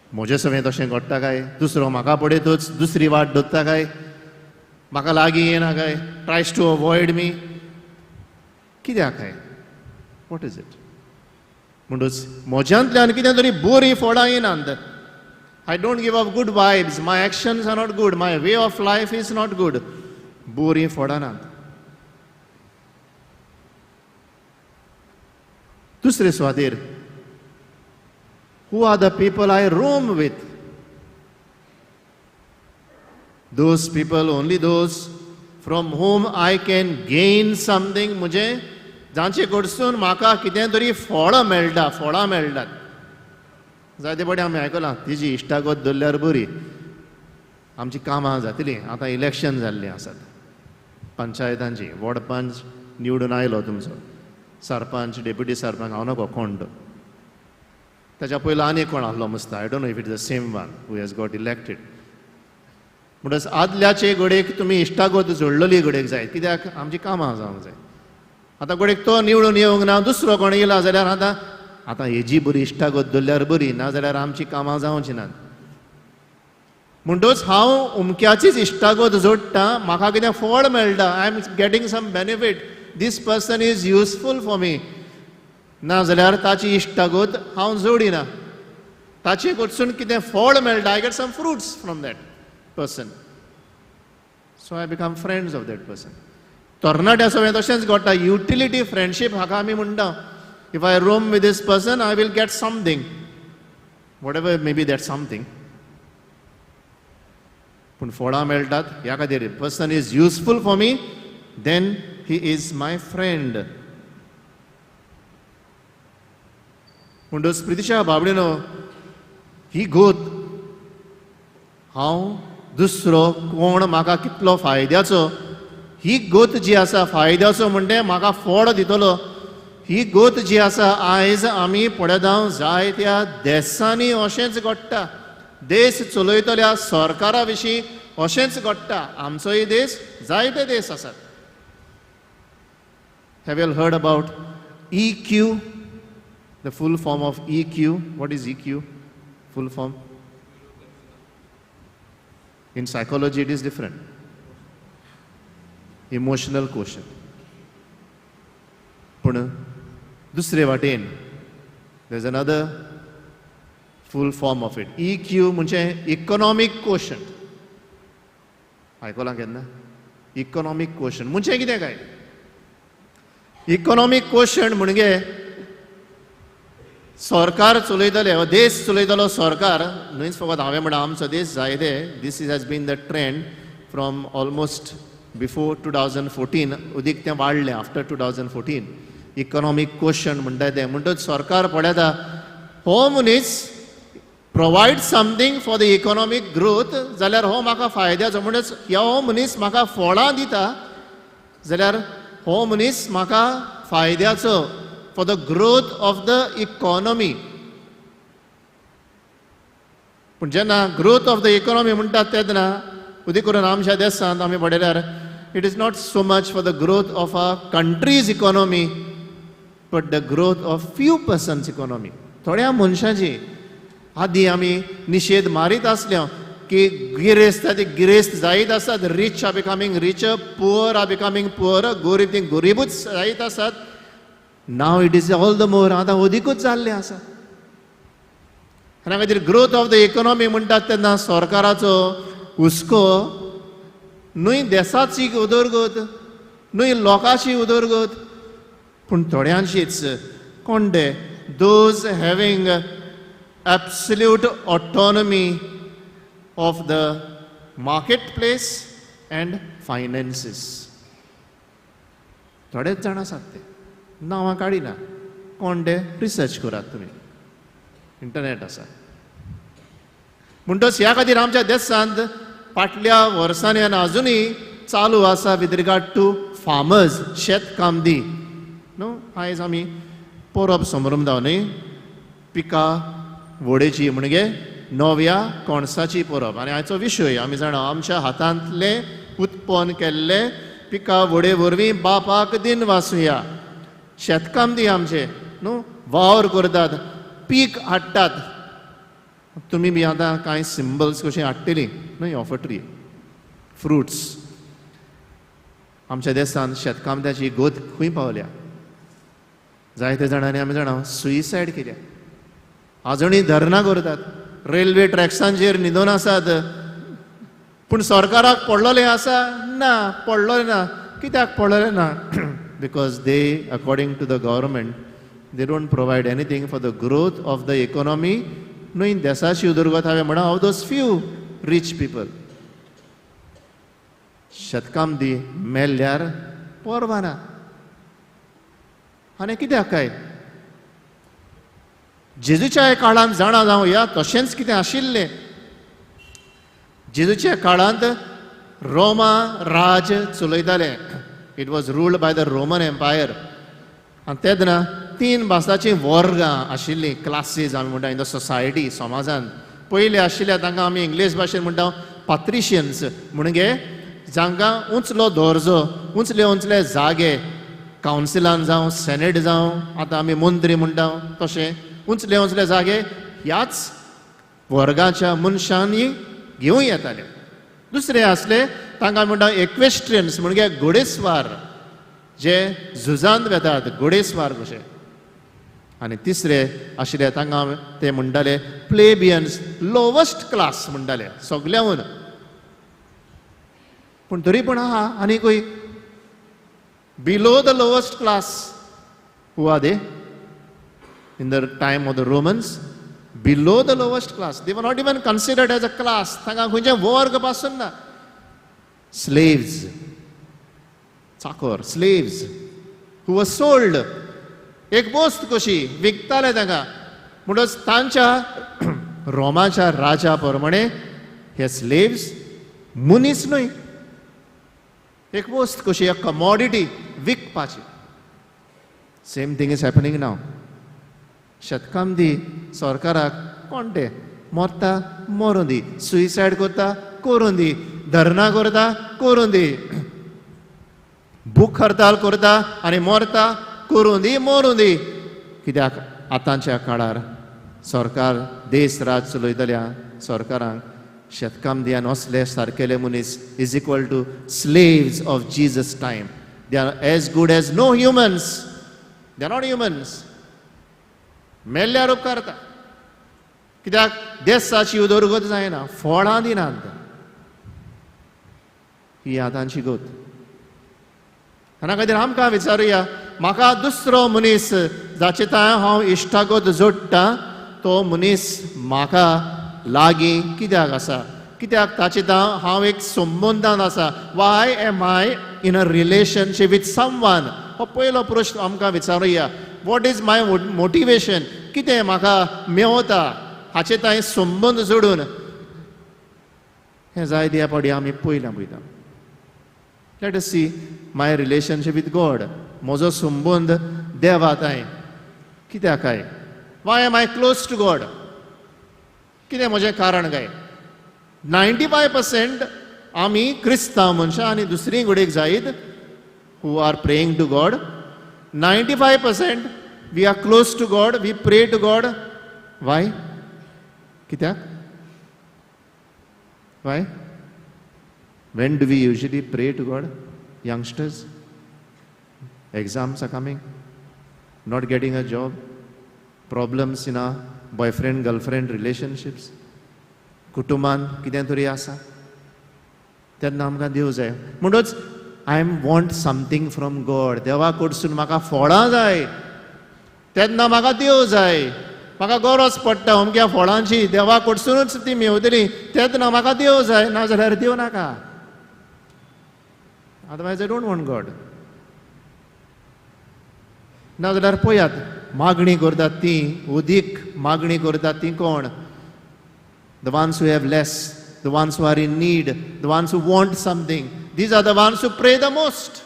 म्हजे सवें तशें घडटा काय? दुसरो म्हाका पळयतच दुसरी वाट धरता काय? म्हाका लागीं येना काय? ट्रायज टू अवॉयड मी. कित्याक काय? What is it? म्हणूच म्हज्यांतल्यान कितें तरी बरीं फळां येनात. I don't give up good vibes, my actions are not good, my way of life is not good. बरीं फळां नात. दुसरे सुवातेर, who are the people I roam with? Those people, only those from whom I can gain something. म्हजें जांचे कडसून म्हाका कितें तरी फळां मेळटा, फळां मेळटात. जायते फावटी आमी आयकलां तिजी इश्टागत दवरल्यार बरी, आमची कामां जातलीं. आतां इलेक्शन जाल्लीं आसात पंचायतांची, वॉर्ड पंच निवडून आयलो तुमचो, सरपंच, डेप्युटी सरपंच, हांव नको कोण तो, ताच्या पयलो आनी कोण आहलो मुस्ता, I don't know if it is the same one who has got elected. म्हणटच आदल्याचे घडयेक तुमी इश्टागत जोडलेली घडयेक जाय, कित्याक आमची कामां जावंक जाय. आतां घडयेक तो निवडून येवंक ना, दुसरो कोण येयला जाल्यार आतां आतां हेजी बरी इश्टागत दवरल्यार बरी, ना जाल्यार आमची कामां जावची नात. म्हणटच हांव उमक्याचीच इश्टागत जोडटा, म्हाका कितें फळ मेळटा, I am getting some benefit, this person is useful for me. ना जाल्यार ताची इश्टागत हांव जोडिना, ताचे कडसून कितें फळ मेळटा, I get some fruits from that person, so I become friends of that person. तरणाट्या सगळें तशेंच घडटा. युटिलिटी फ्रेंडशीप हाका आमी म्हणटा. If I roam with this person I will get something, whatever may be that something. पूण फळां मेळटात ह्या खातीर, person is useful for me, then he is my friend. म्हणटच प्रितिशा बाबडीनो, ही गोत हांव दुसरो कोण म्हाका कितलो फायद्याचो, ही गोत जी आसा फायद्याचो म्हणजे म्हाका फळ दितलो, ही गोत जी आसा आयज आमी पळयता जायत्या देसांनी अशेंच घडटा. देश चलयतल्या सरकारा विशीं अशेंच घडटा. आमचोय देश, जायते देश आसात. Have you heard about EQ? The full form of EQ. What is EQ? Full form? In psychology it is different. Emotional quotient. पूण दुसरे वाटेन there is another full form of it. EQ म्हणजे इकॉनॉमीक क्वोशंट. आयकलां केन्ना economic quotient म्हणजे कितें काय? Economic quotient म्हणजे सरकार चलयतले, देश चलयतलो सरकार न्हयच फकत हांवें म्हणटा आमचो देश जायते, this is has been the trend from almost before 2014, अदीक तें वाडलें आफ्टर 2014. इकॉनॉमीक क्वोशंट म्हणटा तें, म्हणटच सरकार पळयता हो मनीस provide something for the economic growth जाल्यार हो म्हाका फायद्याचो, म्हणच हो मनीस म्हाका फळां दिता जाल्यार हो मनीस म्हाका फायद्याचो for the growth of the economy. पूण जेन्ना ग्रोथ ऑफ the economy म्हणटात तेन्ना उदी करून आमच्या देशांत आमी पळयल्यार it is not so much for the growth of a country's economy but the growth of few persons economy. थोड्या मनशांची आदी आमी निशेध मारीत आसले की गिरेस्त ते गिरेस्त जायत आसात, rich are becoming richer, poor are becoming poor, गरीब ते गरिबूच जायत आसात. Now it is all the more, आतां अदिकूच जाल्लें आसा. आनी खातीर ग्रोथ ऑफ the economy म्हणटात तेन्ना सरकाराचो हुस्को न्हय देसाची उदरगत, न्हय लोकांची उदरगत, पूण थोड्यांचीच. कोण ते? Those having absolute autonomy of the market place and finances. थोडेच जाण आसात ते, नांवां काडिना. कोण ते? रिसर्च करात तुमी, इंटरनेट आसा. म्हणटच ह्या खातीर आमच्या देशांत फाटल्या वर्सांनी आनी अजुनूय चालू आसा with regard to farmers, शेतकामती न्हू. आयज आमी परब समरमता न्हय, पिका वडेची म्हणजे नव्या कणसाची परब. आनी आयचो विशय आमी जाणा, आमच्या हातांतलें उत्पन्न केल्लें पिका वडे वरवीं बापाक दिन वासुया. शेतकामती आमचे न्हू वावर करतात, पीक हाडटात. तुमी बी आतां कांय सिंबल्स कशीं हाडटलीं न्हय, ऑफट्री फ्रुट्स. आमच्या देशांत शेतकामत्याची गोत खंय पावल्या? जायते जाणांनी आमी जाणा सुइसायड केल्या, आजूनय धरणां करतात, रेल्वे ट्रॅक्सांचेर न्हिदून आसात. पूण सरकाराक पडलोलें आसा ना, पडलोलें ना. कित्याक पडलोलें ना? Because they, according to the government, they don't provide anything for the growth of the economy. न्हय देसाची उदरगत हांवें म्हणा of those few rich people. शेतकामती मेल्ल्यार परवा ना. आनी कित्याक काय जेजूच्या काळांत जाणा जावया तशेंच कितें आशिल्लें. जेजूच्या काळांत रोमा राज चलयतालें. It was ruled by the Roman Empire. आनी तेन्ना तीन भासाचीं वर्गां आशिल्लीं, क्लासीज आमी म्हणटा इन the society, समाजान. पयले आशिल्ले तांकां आमी इंग्लीश भाशेन म्हणटा पात्रिशियन्स, म्हणजे जांकां उंचलो दर्जो, उंचले उंचले जागे, कावन्सिलान जावं, सेनेट जावं, आतां आमी मंत्री म्हणटा तशें उंचले उंचले जागे ह्याच वर्गाच्या मनशांनी घेवं येताले. दुसरे आसले तांकां म्हणटा एक्वेस्ट्रियन्स, म्हणजे घोडेस्वार, जे झुजांत वेतात, घोडेस्वार कशे. आनी तिसरे आशिल्ले तांकां ते म्हणटाले प्लेबियन्स, लोवस्ट क्लास म्हणटाले सगल्याहून. पूण तरी पूण आहा आनीकूय below the lowest class. Who are they? In the time of the Romans, below the lowest class. They were not even considered as a class. तांकां खंयचे वर्ग पासून ना. Slaves, चाकर, slaves who were sold. एक वस्त कशी विकताले तांकां. म्हणटच तांच्या रोमाच्या राजा प्रमाणे हे स्लेव्स मनीस न्हय, एक वस्त कशी, एक commodity विकपाची. Same thing is happening now. शेतकामती सरकाराक कोण ते मरता मरूं दी, सुइसायड करता करूं दी, धरणां करता करूं दी, भूक हरताल करता आनी मरता करूं दी, मरूं दी. कित्याक आतांच्या काळार सरकार देश राज चलयतल्या सरकारांक शेतकामती आनी असले सारकेले मनीस is equal to slaves of Jesus time. They are as good as no humans. They are not humans. मेल्ल्यार उपकारता. कित्याक देसाची उदरगत जायना, फळां दिनात. ही आतांची गत. हांगा खातीर आमकां विचारुया, म्हाका दुसरो मनीस जाचे तांय हांव इश्टागत जोडटा तो मनीस म्हाका लागीं कित्याक आसा, कित्याक ताचे तां हांव एक संबंदान आसा. Why am I in a relationship with someone? हो पयलो प्रश्न आमकां विचारुया. What is my motivation? कितें म्हाका मेवता हाचे तांय संबंद जोडून? हें जाय त्या फावटी आमी पयलें पळयता. Let us see my relationship with God. म्हजो संबंद देवा तांय कित्याक काय? Why am I close to God? कितें म्हजें कारण काय? 95% आमी क्रिस्तांव मनशां आनी दुसरी घडयेक जायत who are praying to God. 95% we are close to God, we pray to God. Why? कित्याक? Why? When do we usually pray to God? Youngsters, exams are coming, not getting a job, problems in our boyfriend girlfriend relationships, कुटुंबान कितें तरी आसा, तेन्ना आमकां देव जाय. म्हणूच I am want something from God. देवा कडसून म्हाका फळां जाय, तेन्ना म्हाका देव जाय. म्हाका गरज पडटा अमक्या फळांची, देवा कडसुनूच ती मेवतली, तेन्ना म्हाका देव जाय. ना जाल्यार देव नाका. Otherwise I don't want God. ना जाल्यार पळयात मागणी करतात ती, उदीक मागणी करतात ती कोण? The ones who have less, the ones who are in need, the ones who want something. These are the ones who pray the most.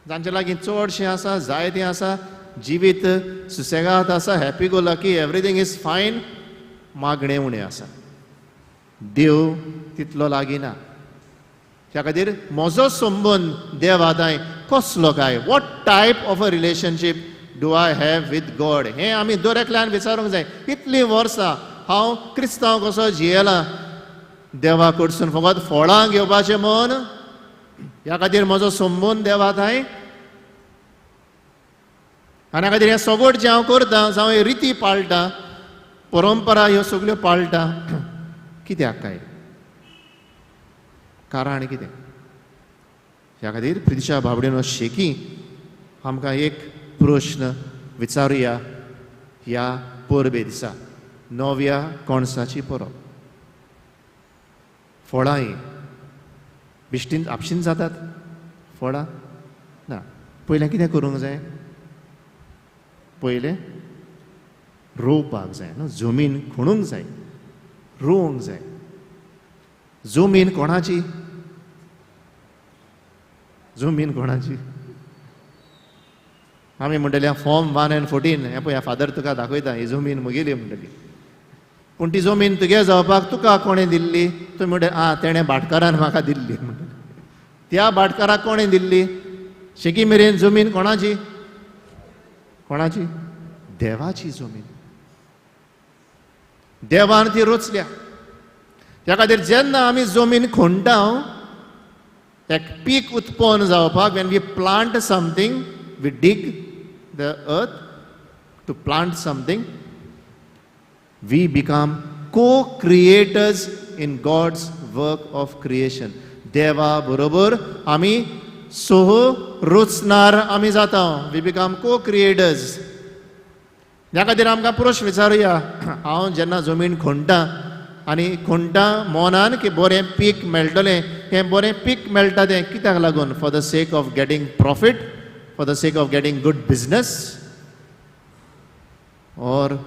जांचे लागीं चडशें आसा, जाय तें आसा, जिवीत सुसेगाद आसा, happy go lucky, everything is fine, मागणें उणें आसा. देव तितलो लागीं ना. त्या खातीर म्हजो संबंद देवा तांय कसलो काय? What type of a relationship do I have with God? हें आमी दर एकल्यान विचारूंक जाय. इतलीं वर्सां हांव क्रिस्तांव कसो जियेलां, देवा कडसून फकत फळां घेवपाचें मन, ह्या खातीर म्हजो संबंद देवा तांय आनी ह्या खातीर हें सगळें जें हांव करता, जावं हे रिती पाळटा, परंपरा ह्यो सगल्यो पाळटा, कित्याक काय, कारण कितें? ह्या खातीर प्रितीच्या बाबडेनो शेकी आमकां एक प्रश्न विचारुया ह्या परबे दिसा, नव्या कणसाची परब. फळां ही बिश्टीन आपशीन जातात फळां ना, पयलें कितें करूंक जाय? पयलें रोवपाक जाय न्हू, जमीन खणूंक जाय, रोवंक जाय. जमीन कोणाची? जमीन कोणाची? आमी म्हणटले फॉर्म 1 and 14, हें पळय फादर तुका दाखयता, ही जमीन म्हगेली म्हणटली. पूण ती जमीन तुगे जावपाक तुका कोणें दिल्ली? तुमी म्हणटे आं तेणें भाटकारान म्हाका दिल्ली म्हणटले. त्या भाटकाराक कोणें दिल्ली? शेकी मेरेन जमीन कोणाची? कोणाची? देवाची जमीन. देवान ती रोचल्या. त्या खातीर जेन्ना आमी जमीन खोंडटा एक पीक उत्पन्न जावपाक, when we plant something, we dig the earth to plant something, we become co-creators in God's work of creation. देवा बरोबर आमी सोह रोचणार आमी जाता, we become co-creators. ह्या खातीर आमकां प्रश्न विचारुया, हांव जेन्ना जमीन खोंडटा आनी खोंडटा मनान की बरें पीक मेळटलें, हें बरें पीक मेळटा तें कित्याक लागून? For the sake of getting profit, for the sake of getting good business, or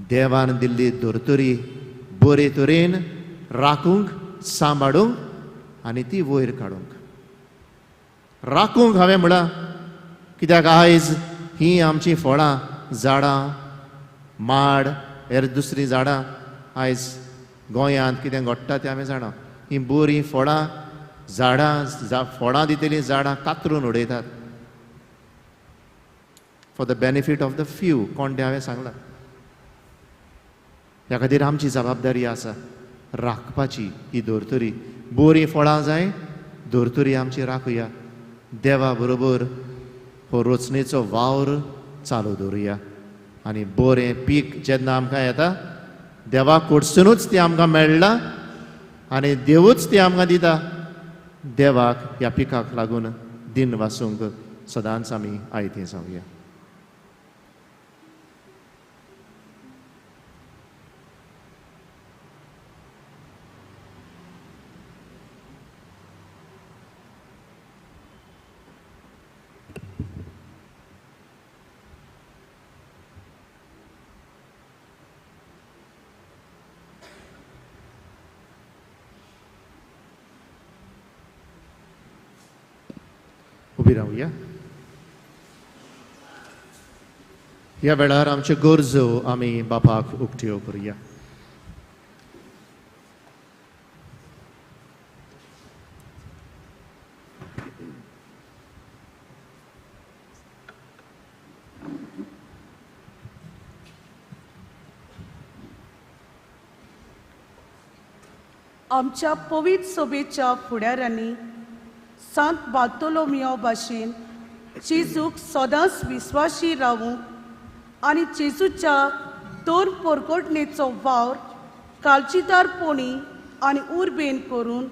देवान दिल्ली धर्तरी बरे तरेन राखूंक, सांबाळूंक आनी ती वयर काडूंक. राखूंक हांवें म्हळां कित्याक आयज ही आमचीं फळां, झाडां, माड, हेर दुसरीं झाडां आयज गोंयांत कितें घडटा तें आमी जाणा. हीं बरीं फळां, झाडां, फळां दितलीं झाडां कातरून उडयतात for the benefit of the few. कोण तें हांवें सांगलां. ह्या खातीर आमची जबाबदारी आसा राखपाची ही धर्तरी. बरीं फळां जाय, धर्तरी आमची राखुया, देवा बरोबर हो रचणेचो वावर चालू दवरुया आनी बरें पीक जेन्ना आमकां येता देवा कडसुनूच तें आमकां मेळ्ळां आनी देवूच तें आमकां दिता. देवाक ह्या पिकाक लागून दिन वासूंक सदांच आमी आयतीं जावया. उबी रावया. ह्या वेळार आमच्यो गरजो आमी बापाक उक्त्यो करुया. आमच्या पवित्र सभेच्या फुडाऱ्यांनी सांत बार्तोलोमियो भाशेन जेजूक सदांच विस्वाशी रावूंक आनी जेजूच्या दोन पोरकोटणेचो वावर काळजीदारपणी आनी उर्बेन करून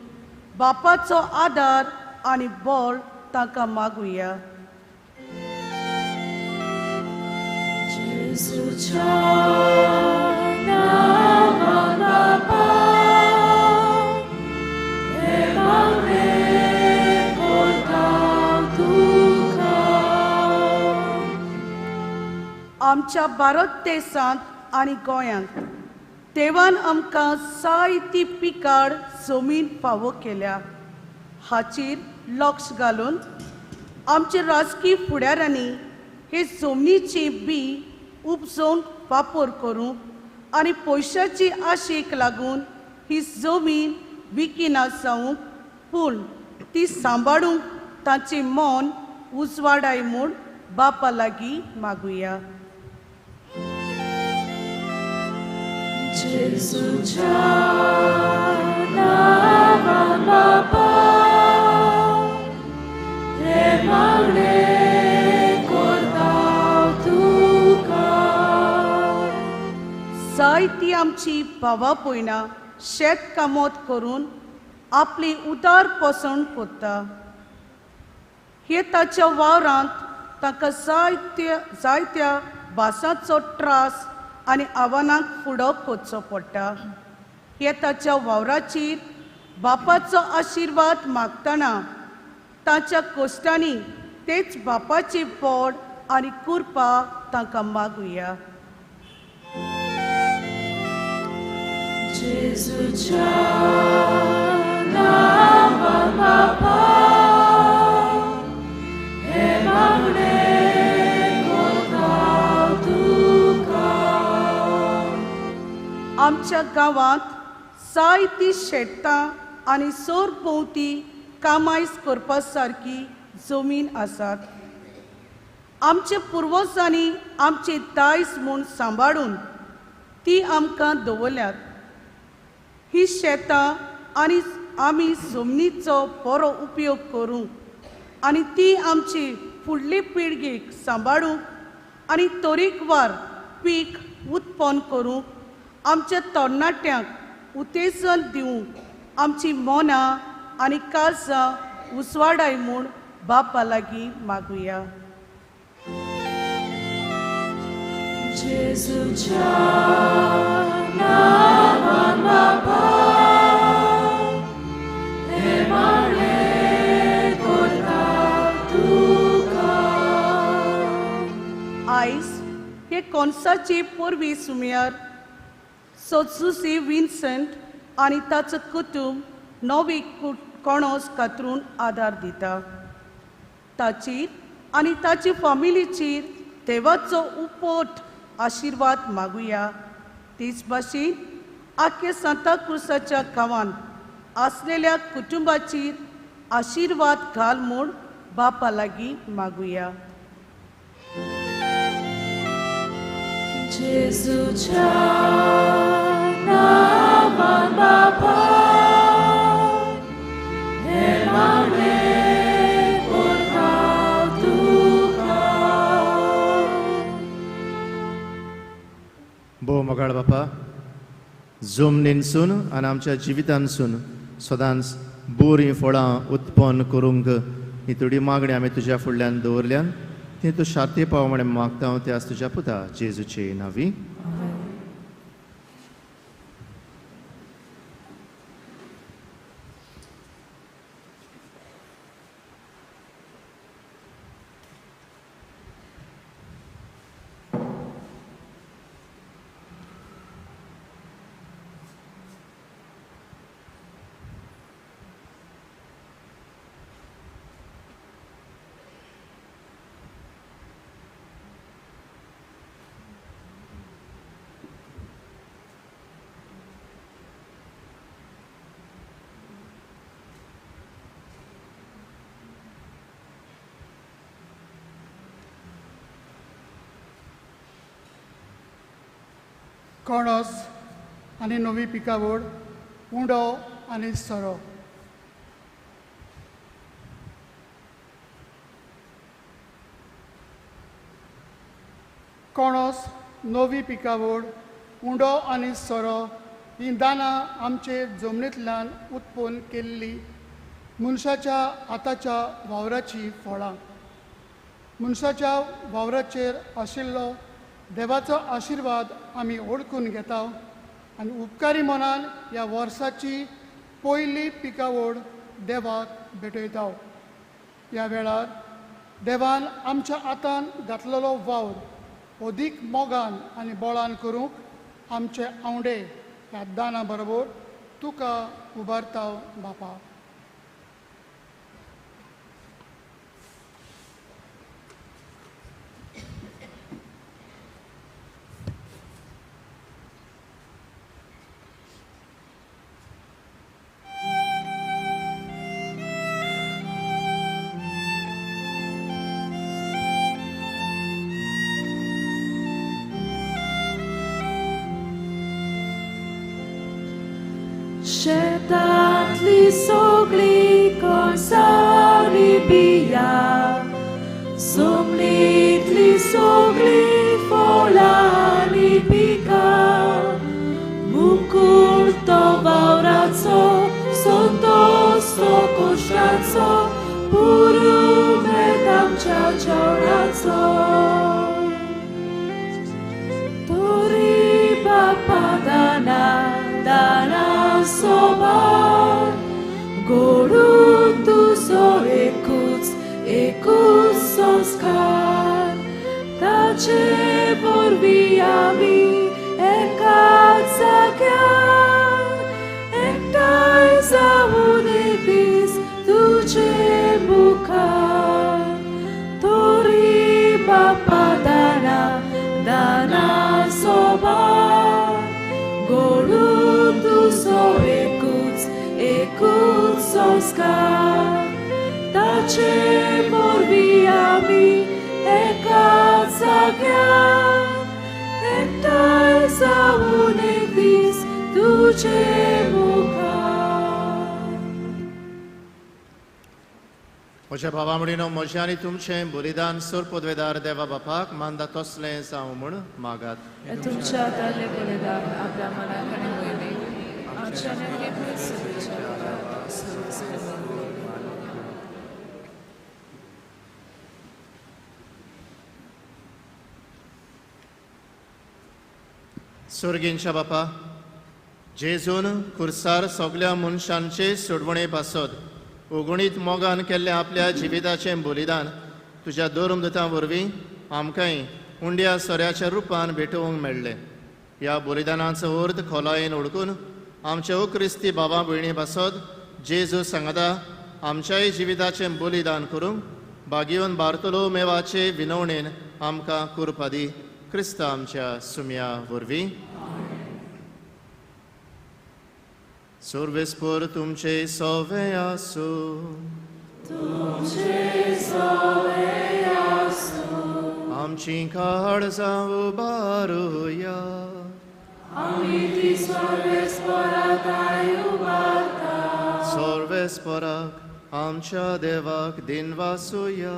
बापाचो आदार आनी बळ तांकां मागुया. जेजूच्या नांवान बापा हें मागणें करता तुका. आमच्या भारत देशांत आनी गोंयांत देवान आमकां जायती पिकाळ जमीन फावो केल्या हाचेर लक्ष घालून आमच्या राजकीय फुडाऱ्यांनी हे जमनीची बी उपजोवन वापर करूंक आनी पयशाची आशेक लागून ही जमीन विकिना जावंक पूण ती सांबाळूंक तांचें मन उजवाडाय म्हूण बापा लागीं मागुया. जेजूच्या नांवान बापा हें मागणें करता जायती आमची भावा भयणां शेत कामत करून आपली उदार पोसण कोत्ता. हे ताच्या वावरांत तांकां जायत्या भासांचो त्रास आनी आव्हानांक फुडो करचो पडटा. हे ताच्या वावराचेर बापाचो आशिर्वाद मागतना ताच्या कोश्टांनी तेच बापाची पोड आनी कृपा तांकां मागुया. जेजूच्या नांवान बापा हे मागणें कोरता तुका. आमच्या गांवांत जायतीं शेतां आनी सरभोंवती कामायस करपा सारकी जमीन आसात. आमच्या पुर्वजांनी आमची दायज म्हूण सांबाळून ती आमकां दवरल्यात. ही शेतां आनी आमी जमनीचो बरो उपयोग करूंक आनी ती आमची फुडली पिळगेक सांबाळूंक आनी तरेकवार पीक उत्पन्न करूंक आमच्या तरणाट्यांक उत्तेजन दिवंक आमची मनां आनी काळजां उजवाडाय म्हूण बापा लागीं मागुया. जेजूच्या नांवान बापा हे मागणें कोरता तुका. आयज हे कोणसाचे पोरवी सुमयार सोजुसी विन्संट आनी ताचो कुटुंब नवी कोणोस कातरून आदार दिता. ताचेर आनी ताची फामिलीचेर देवाचो उपट आशिर्वाद मागुया. तेच भाशेन आख्या सांताक्रुसाच्या गांवांत आसलेल्या कुटुंबाचेर आशिर्वाद घाल म्हूण बापा लागीं मागुया. जेजूच्या नांवान बापा हे मागणें कोरता तुका. भोव मोगाळ बापा, जमनीनसून आनी आमच्या जिवितांसून सदांच बरीं फळां उत्पन्न करूंक ही थोडी मागणी आमी तुज्या फुडल्यान दवरल्यान ती तूं शांती पाव म्हण मागता हांव ते आज तुज्या पुता जेजूचे नांवी. कणस आनी नवी पिकावळ, उंडो आनी सोरो. कणस, नवी पिकावळ, उंडो आनी सोरो हीं दानां आमचे जमनींतल्यान उत्पन्न केल्ली मनशाच्या हाताच्या वावराची फळां. मनशाच्या वावराचेर आशिल्लो देवाचो आशिर्वाद आमी ओळखून घेता आनी उपकारी मनान ह्या वर्साची पयली पिकावळ देवाक भेटयता. ह्या वेळार देवान आमच्या हातान घातलेलो वावर अदीक मोगान आनी बळान करूंक आमचे आंवडे ह्या दाना बरोबर तुका उबारता बापा. शेतांतली सगळी कोणसारी बिया, जमनींतली सगळी फळां आनी पिकां, दुश्टांचो पुरुमेंत आमच्या जेवणाचो तोरी बापा दाना दाना सोबार गोडून तुजो एकूच एकूच संस्कार ताचे वरवीं आमी एकाच जाग्यार एकठांय जावन एक दीस तुजे मुखार तोरी बापा दाना दाना सोबार गोडून तुजो एकूच एकूच संस्कार ताचे वरवीं आमी एकाच जाग्यार एकठांय जावन एक दीस तुजे मुखार. म्हज्या बाबा म्हणिनो म्हजें आनी तुमचें बलिदान सोर पदवेदार देवा बापाक मानता तसलें जावं म्हूण मागात. तुमच्या हातांतलें बलिदान आपल्या मनाक आनी वयलें आमच्या सोर्गींच्या बापा जेजून खुर्सार सगल्या मनशांचे सोडवणे पासत ओगुणीत मोगान केल्लें आपल्या जिविताचें बलिदान तुज्या धर्मदूतां वरवीं आमकांय उंड्या सोऱ्याच्या रुपान भेटोवंक मेळ्ळें. ह्या बलिदानाचो अर्थ खोलायेन ओळखून आमच्या ओ क्रिस्ती बाबा भयणी पासत जेजू सांगता आमच्याय जिविताचें बलिदान करूंक बागेवन बारतलो मेवाचे विनवणेन आमकां कुरपा दी क्रिस्त आमच्या सुम्या वरवीं. सर्वेस्पर तुमचे सवे आसूं तुमचे सवे आसूं. आमची काळजां उबारुया आमी ती सर्वेस्पराक उबारता. सर्वेस्पराक आमच्या देवाक दिनवासुया.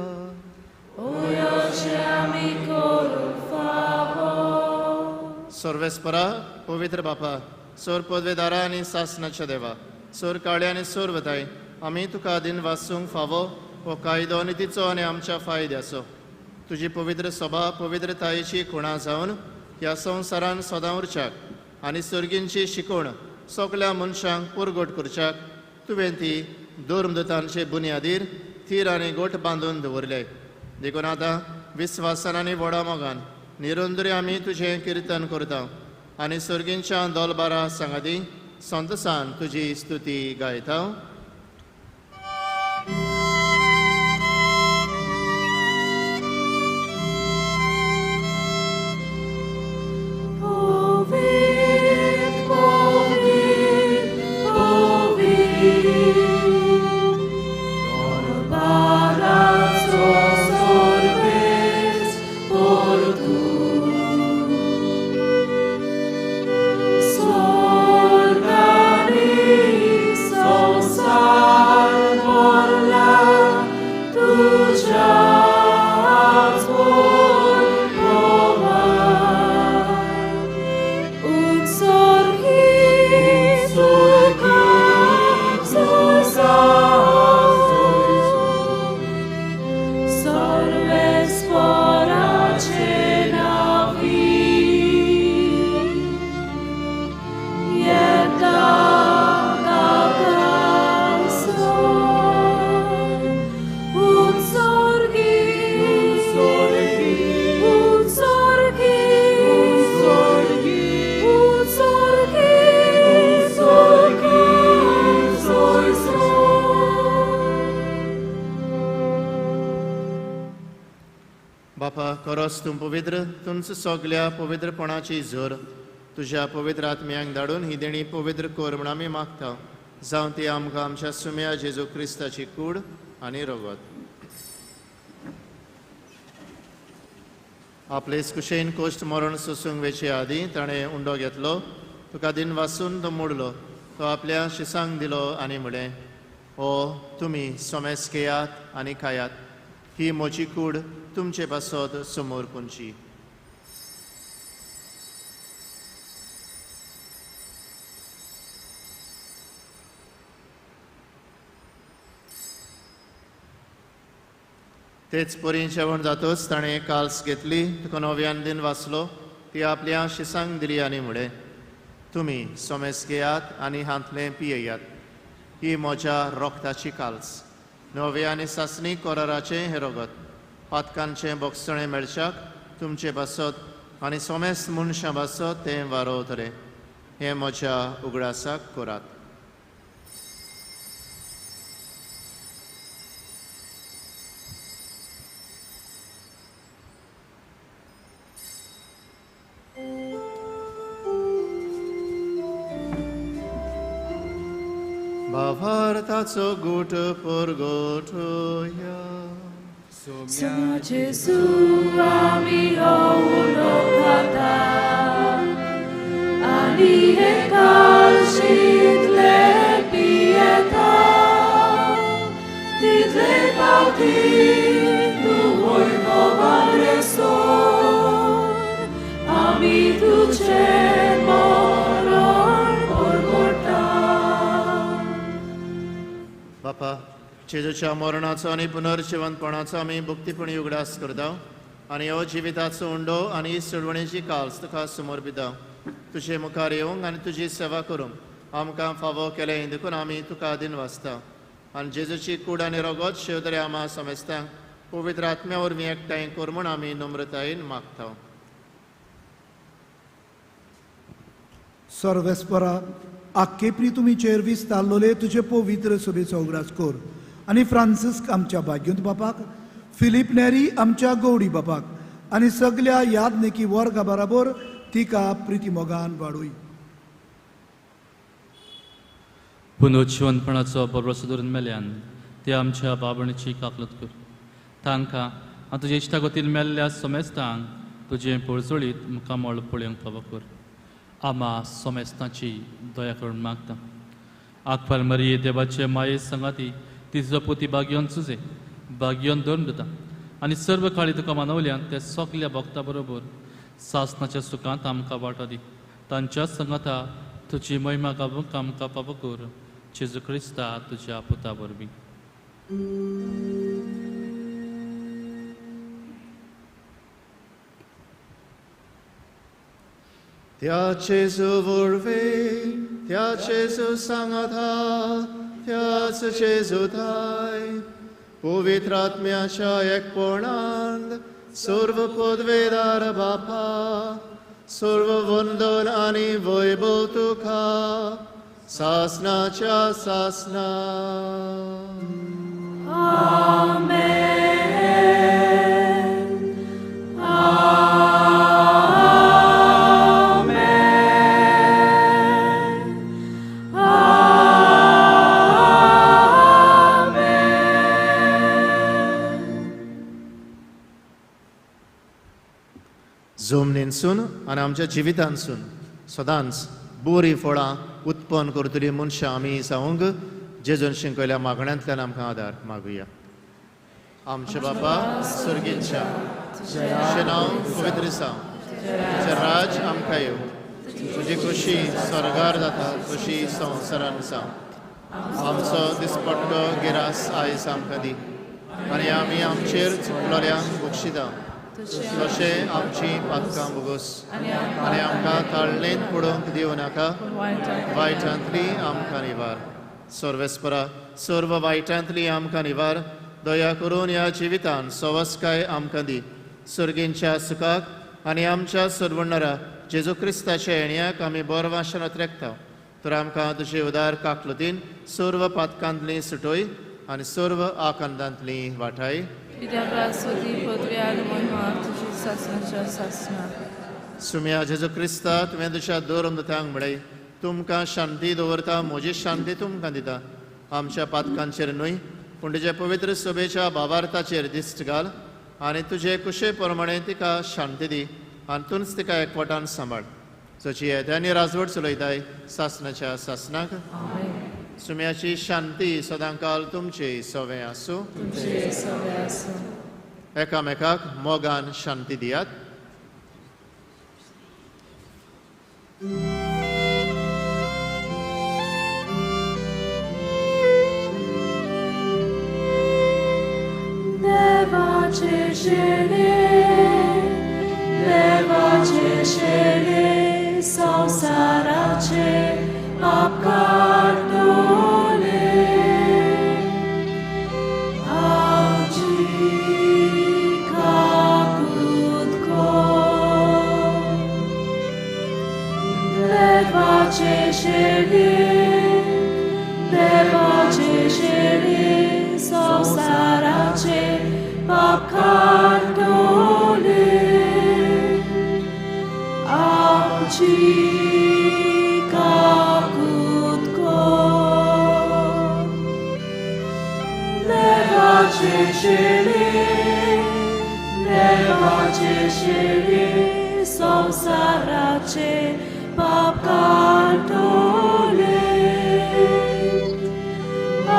सर्वेस्परा पवित्र बापा सोर पदवेदारा आनी सासनाच्या देवा सोर काळे आनी सोर वताय आमी तुका दिनवासूंक फावो हो कायदो आनी तिचो आनी आमच्या फायद्याचो. तुजी पवित्र सभा पवित्रतायेची खुणा जावन ह्या संवसारान सदां उरच्याक आनी सर्गींची शिकवण सगल्या मनशांक पुरगोट करच्याक तुवें ती धर्मदूतांचे बुन्यादीर थीर आनी गोठ बांदून दवरले. देखून आतां विस्वासान आनी व्हडा मोगान निरंतरी आमी तुजें किर्तन करता आनी सर्गींच्या दोलबारा सांगाती संतसान तुजी स्तुती गायता. तूं पवित्र तुमचं सगल्या पवित्रपणाची जोर तुज्या पवित्र आत्म्यांक धाडून ही देणी पवित्र कर म्हूण आमी मागता. जावं ती आमकां आमच्या सुम्या जेजू क्रिस्ताची कूड आनी रगत. आपले कुशेन कोश्ट मरण सोसूंक वेचे आदीं ताणें उंडो घेतलो, तुका दिन वासून तो मोडलो, तो आपल्या शिसांक दिलो आनी म्हळें, ओ तुमी सोमेस घेयात आनी खायात, ही म्हजी कूड तुमचे पासत समोर पुंची. तेच परी जेवण जातच ताणें काल्स घेतली, तुका नव्यान दिन वाचलो, ती आपल्या शिसांक दिली आनी म्हळें, तुमी सोमेस घेयात आनी हांतलें पियेयात. ही म्हज्या रोगताची काल्स, नव्या आनी सासणी कोराराचें हें रोगत. पातकांचें बोगसणें मेळच्याक तुमचे पासत आनी सोमेस मनशां पासत तें वारोवतलें. हें म्हज्या उगडासाक करात. भावार्थाचो गुट परगटोया. सोम्या जेजू आमी हो उलो खाता आनी हे कालशींतले पियेता, तितले पावती तूं वयलो बारेसोर आमी तुजें मरण परगटा. बापा, जेजूच्या मरणाचो आनी पुनर्जिवंतपणाचो आमी भक्तीपणी उगडास करता आनी हो जिविताचो उंडो आनी सोडवणेची काल्स तुका समर्पिता. तुजे मुखार येवंक आनी तुजी सेवा करूंक आमकां फावो केलें देखून आमी तुका दिन वाचता. आनी जेजूची कूड आनी रोगत शेवतरे आमा समेस्तांक पवित्र आत्म्या वरवीं एकठांय कर म्हूण आमी नम्रतायेन मागता. सर्वेस्परा, आक्केप्री तुमी चेर विस्तारलोले तुजे पवित्र सभेचो उगडास कर आनी फ्रांसिस्क आमच्या भाग्यंत बापाक, फिलीप नेरी आमच्या गौडी बापाक आनी सगल्या यादनेकी वर्गा बराबर तिका प्रिती मोगान वाडोय. पुनर्जिवंतपणाचो बरोसो धरून मेल्यान ते आमच्या बाबणीची काकलत कर. तांकां आनी तुजे इश्टागतीन मेल्ल्या सोमेस्तांक तुजें पळजळीत मुखामळ पळोवंक फावो कर. आमा सोमेस्तांची दया करून मागता. आकपाल मरिये देवाचे माये संगाती तिजो पोती बागयोन सुजे बागयोन धरून दिता आनी सर्व काळी तुका मानवल्यान ते सगल्या भक्ता बरोबर सासनाच्या सुखांत आमकां वांटो दी. तांच्या संगाता तुजी महिमा गावूंक आमकां फावो कर. जेजू क्रिस्ता तुज्या पुता वरवीं. त्या जेजू वरवीं, त्या जेजू सांगाता, त्याच जेजू थाय पवित्र आत्म्याच्या एकपणान सर्व पदवेदार बापा, सर्व वंदन आनी वैभव तुका सासनाच्या सासना. आमेन. जमनीनसून आनी आमच्या जिवितांसून सदांच बरीं फळां उत्पन्न करतली मनशां आमी जावंक जेजून शिंकयल्या मागण्यांतल्यान आमकां आदार मागुया. आमच्या बापा सर्गीच्या, तुजें नांव पवित्र जावं, तुजें राज आमकां येवं, तुजी खोशी स्वर्गार जाता तशी संवसारान जावं. आमचो दिसपट्टो गिरास आयज आमकां दी आनी आमी आमचेर चुकलोल्यांक बक्षिता तशें आमची पातकां भोगोस आनी आमकां ताळणेंत पडोवंक दिवं नाका, वायटांतली आमकां निवार. सर्वेस्परा, सर्व वायटांतली आमकां निवार. दया करून ह्या जिवितान सवस्काय आमकां दी. सर्गींच्या सुखाक आनी आमच्या सर्वणरा जेजू क्रिस्ताच्या येण्याक आमी बरो वाशनात रेखता. तर आमकां तुजे उदार काकलुतीन सर्व पातकांतली सुटोय आनी सर्व आकांतांतली वाटाय. सुम्या जेजू क्रिस्ता, तुवें तुज्या दोर दातांक म्हळें, तुमकां शांती दवरता, म्हजी शांती तुमकां दिता. आमच्या पातकांचेर न्हय पूण तुज्या पवित्र सभेच्या भावार्थाचेर दिश्ट घाल आनी तुजे कुशे प्रमाणे तिका शांती दी आनी तूंच तिका एकवटान सांबाळ. जशी येत्यानी राजवट चलयताय सासनाच्या सासनाक. सुम्याची शांती सदांकाल तुमचे सवे आसूं. एकामेकाक मोगान शांती दियात. देवा पाप काडटले आमची काकूत कर देवाचे शेळी देवाचे शेळी संवसाराचे पाप काडटले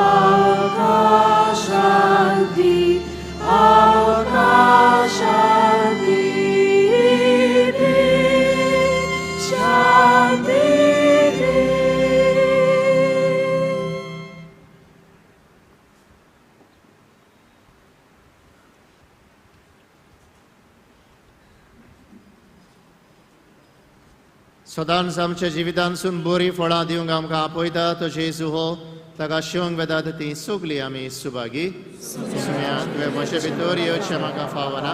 आकाशांती आकाशांती दी शांती दी. सदांच आमच्या जिवितांसून बरी फळां दिवंक आमकां आपयता तो जेजू हो ताका शिवंक वेतात ती सगळी आमी सुभागी. सुम्या तुवें म्हजे भितर येवचें म्हाका फावना,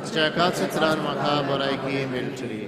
तुज्या एकाच उतरान म्हाका बरायकी मेळटली.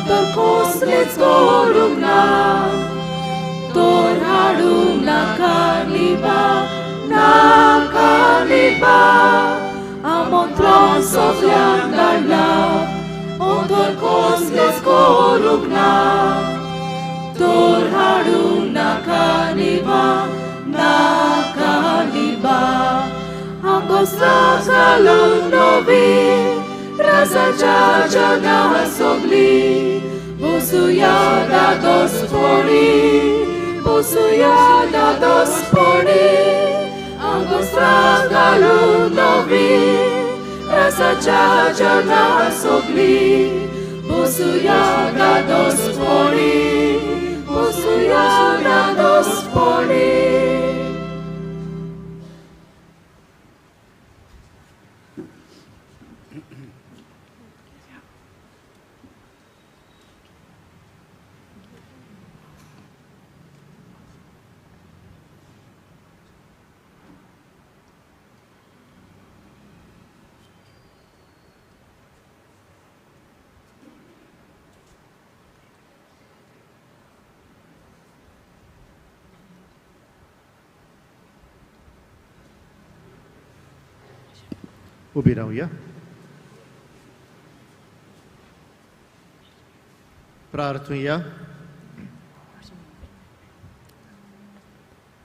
तर कसलेच करूंक ना तोर हाडूं नाका निबा नाका निबा आमंत्रण सगल्यांक धाडला तर कसलेच करूंक ना तोर हाडूं नाका निबा नाका निबा आंगोस्त्रां घालून नवी राजाच्या जना सगली बसुया दादोसपणी बसुया दादोसपणी आंगोस्त्रां घालून नवी राजाच्या जना सगली बसुया दादोसपणी बसुया दादोसपणी. उभी राहूया. प्रार्थुया.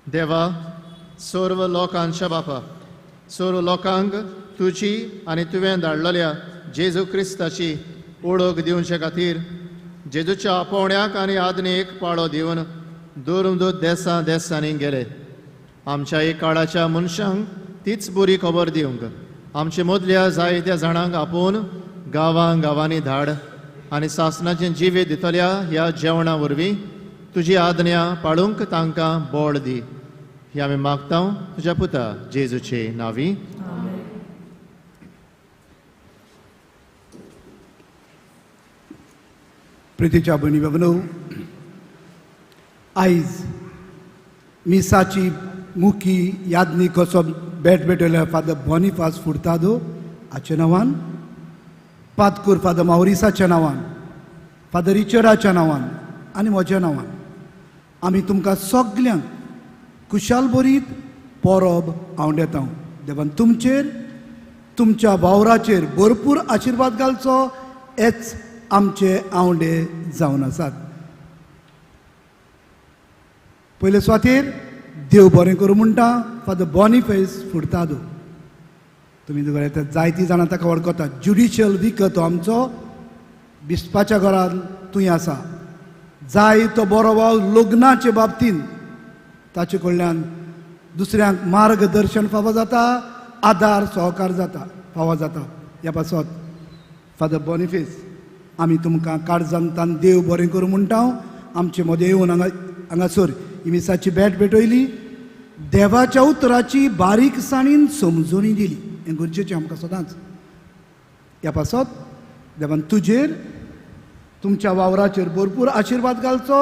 देवा, सर्व लोकांच्या बापा, सर्व लोकांक तुजी आनी तुवें धाडलेल्या जेजू क्रिस्ताची ओळख दिवचे खातीर जेजूच्या आपोवण्याक आनी आज्ञेक पाळो दिवन दूर दूर देसां देसांनी गेले. आमच्या एक काळाच्या मनशांक तीच बरी खबर दिवंक आमचे मदल्या जायत्या जाणांक आपोवन गांवां गांवांनी धाड आनी सासणाचें जिवे दितल्या ह्या जेवणा वरवीं तुजी आज्ञा पाळूंक तांकां बळ दी. ही आमी मागता तुज्या पुता जेजूचे नांवी. प्रितीच्या भयणी बाबनो, आयज मिसाची मुखी यादनी कसो भेट भेटयल्या फादर बॉनिफास फुर्तादो हाच्या नांवान, पादकूर फादर मावरिसाच्या नांवान, फादर रिचर्डाच्या नांवान आनी म्हज्या नांवान आमी तुमकां सगल्यांक कुशाल बरीत परब आंवडेता. देवान तुमचेर तुमच्या वावराचेर भरपूर आशिर्वाद घालचो हेच आमचे आंवडे जावन आसात. पयले सुवातेर देव बरें करूं म्हणटा फादर बॉनिफेस फुर्तादो. तुमी जायतीं जाणां ताका वळखतात. ज्युडिशियल विकर तो आमचो बिस्पाच्या घरान थंय आसा. जाय तो बरो वाव लग्नाचे बाबतीन ताचे कडल्यान दुसऱ्यांक मार्गदर्शन फावो जाता, आदार सहकार जाता फावो जाता. ह्या पासत फादर बॉनिफेस आमी तुमकां काळजांतान देव बरें करूं म्हणटा. आमचे मदें येवन हांगा हांगासर मिसाची भेट भेटयली, देवाच्या उतराची बारीकसाणीन समजणी दिली. हें गरजेचें आमकां सदांच. ह्या पासत देवान तुजेर तुमच्या वावराचेर भरपूर आशिर्वाद घालचो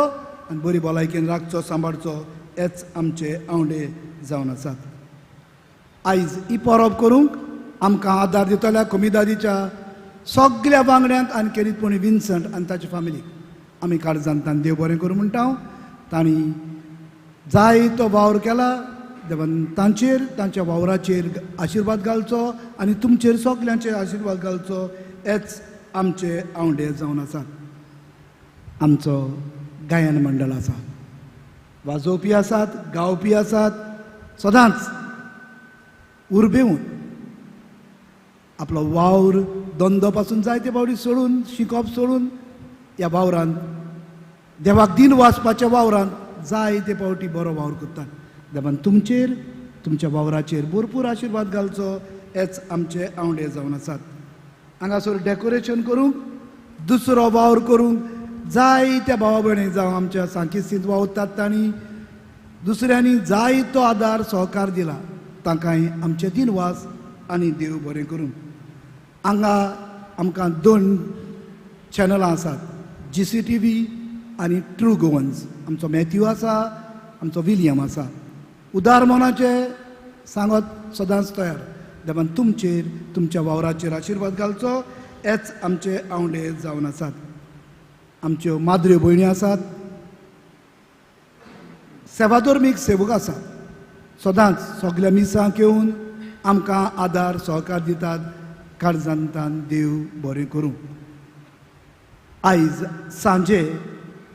आनी बरी भलायकेन राखचो सांबाळचो हेच आमचे आंवडे जावन आसात. आयज ही परब करूंक आमकां आदार दितल्या कोमिदादीच्या सगल्या वांगड्यांक आनी खेरीतपणी विन्संट आनी ताच्या फामिलीक आमी काळजांतान देव बरें करूं म्हणटा. तांणी जाय तो वावर केला, देवान तांचेर तांच्या वावराचेर आशिर्वाद घालचो आनी तुमचेर सगल्यांचेर आशिर्वाद घालचो हेच आमचे आंवडे जावन आसात. आमचो गायन मंडळ आसा, वाजोवपी आसात, गावपी आसात, सदांच उर्बेवन आपलो वावर धंदो पासून जायते फावटी सोडून, शिकप सोडून ह्या वावरांत देवाक दिन वाचपाच्या वावरांत जायते फावटी बरो वावर करतात. देवान तुमचेर तुमच्या वावराचेर भरपूर आशिर्वाद घालचो हेच आमचे आंवडे जावन आसात. हांगासर डेकोरेशन करूंक दुसरो वावर करूंक जायत्या भावा भयणी जावं आमच्या सांकेस्तींत वावुरतात तांणी दुसऱ्यांनी जायतो आदार सहकार दिला, तांकांय आमचे दिनवास आनी देव बरें करूं. हांगा आमकां दोन चॅनलां आसात, GCTV आनी ट्रू गोवन्स. आमचो मॅथ्यू आसा, आमचो विलियम आसा. उदार मनाचे सांगत सदांच तयार. देवान तुमचेर तुमच्या वावराचेर आशिर्वाद घालचो हेच आमचे आंवडे जावन आसात. आमच्यो माद्र्यो भयणी आसात, सेवाधर्मीक सेवक आसात. सदांच सगल्या मिसांक येवन आमकां आदार सहकार दितात. काळजांतान देव बरें करूं. आयज सांजे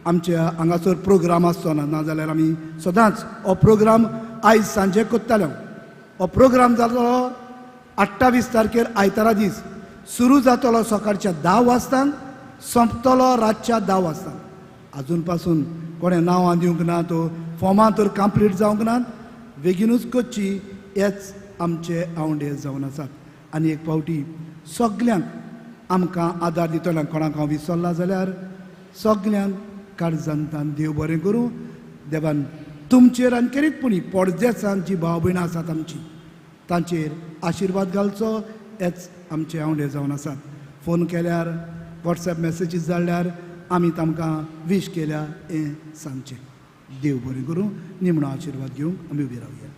आमच्या हांगासर प्रोग्राम आसचो ना, नाजाल्यार आमी सदांच हो प्रोग्राम आयज सांजे करताले. हो प्रोग्राम जातलो 28 तारखेर आयतारा दीस, सुरू जातलो सकाळच्या 10 वाजतांक, सोंपतलो रातच्या 10 वाजतांक. आजून पासून कोणें नांवां दिवंक ना, तो फॉर्मां तर कंप्लीट जावंक नात, बेगीनूच करची हेच आमचे आवंडे जावन आसात. आनी एक फावटी सगल्यांक आमकां आदार दितलो, कोणाक हांव विसरला जाल्यार सगल्यांक काळजांतान देव बरें करूं. देवान तुमचेर आनी खेरीतपणी पोरदेसान जी भाव भयणां आसात आमची तांचेर आशिर्वाद घालचो हेच आमचे आवंडे जावन आसात. फोन केल्यार, वॉट्सएप मॅसेजीस धाडल्यार आमी तांकां वीश केल्या हें सांगचें. देव बरें करूं. निमणो आशिर्वाद घेवंक आमी उबी रावया.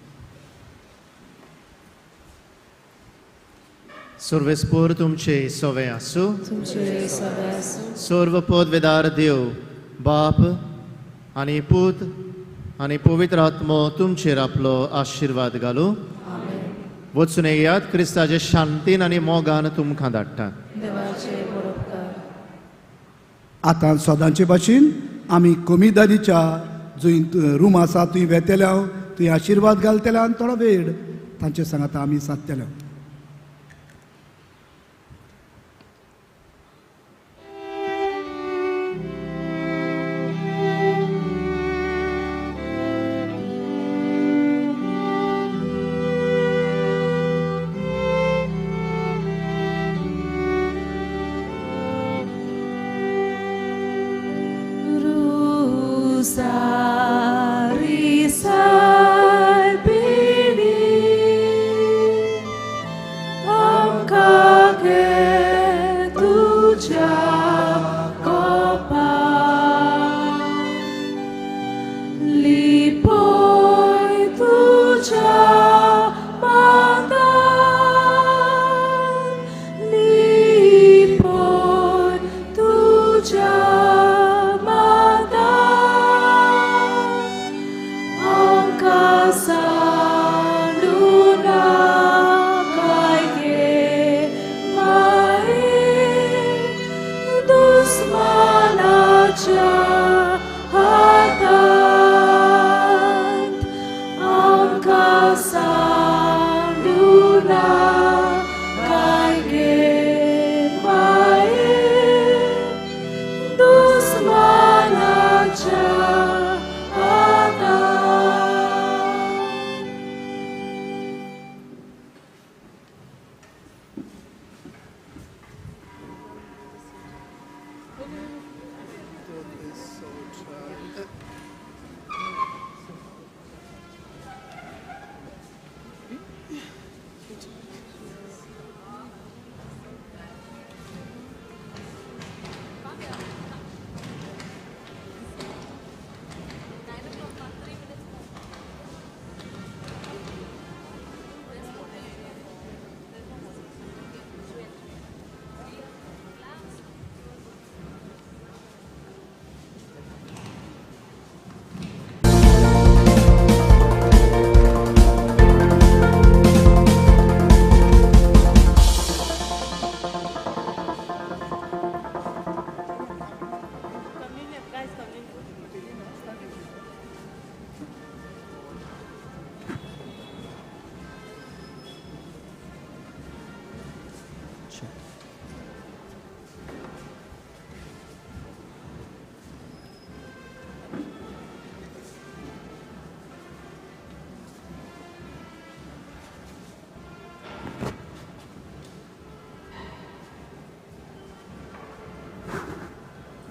सर्वेस्पोर तुमचे सवे आसूं. सर्व पदवेदार देव बाप आनी पूत आनी पवित्र आत्मो तुमचेर आपलो आशिर्वाद घालूं. वचून येयात, क्रिस्ताचे शांतीन आनी मोगान तुमकां धाडटा. आतां सदांचे भाशेन आमी कोमिदादीच्या जंय रूम आसा थंय वेतले, थंय आशिर्वाद घालतले आनी थोडो वेळ तांचे सांगाता आमी सादतले. So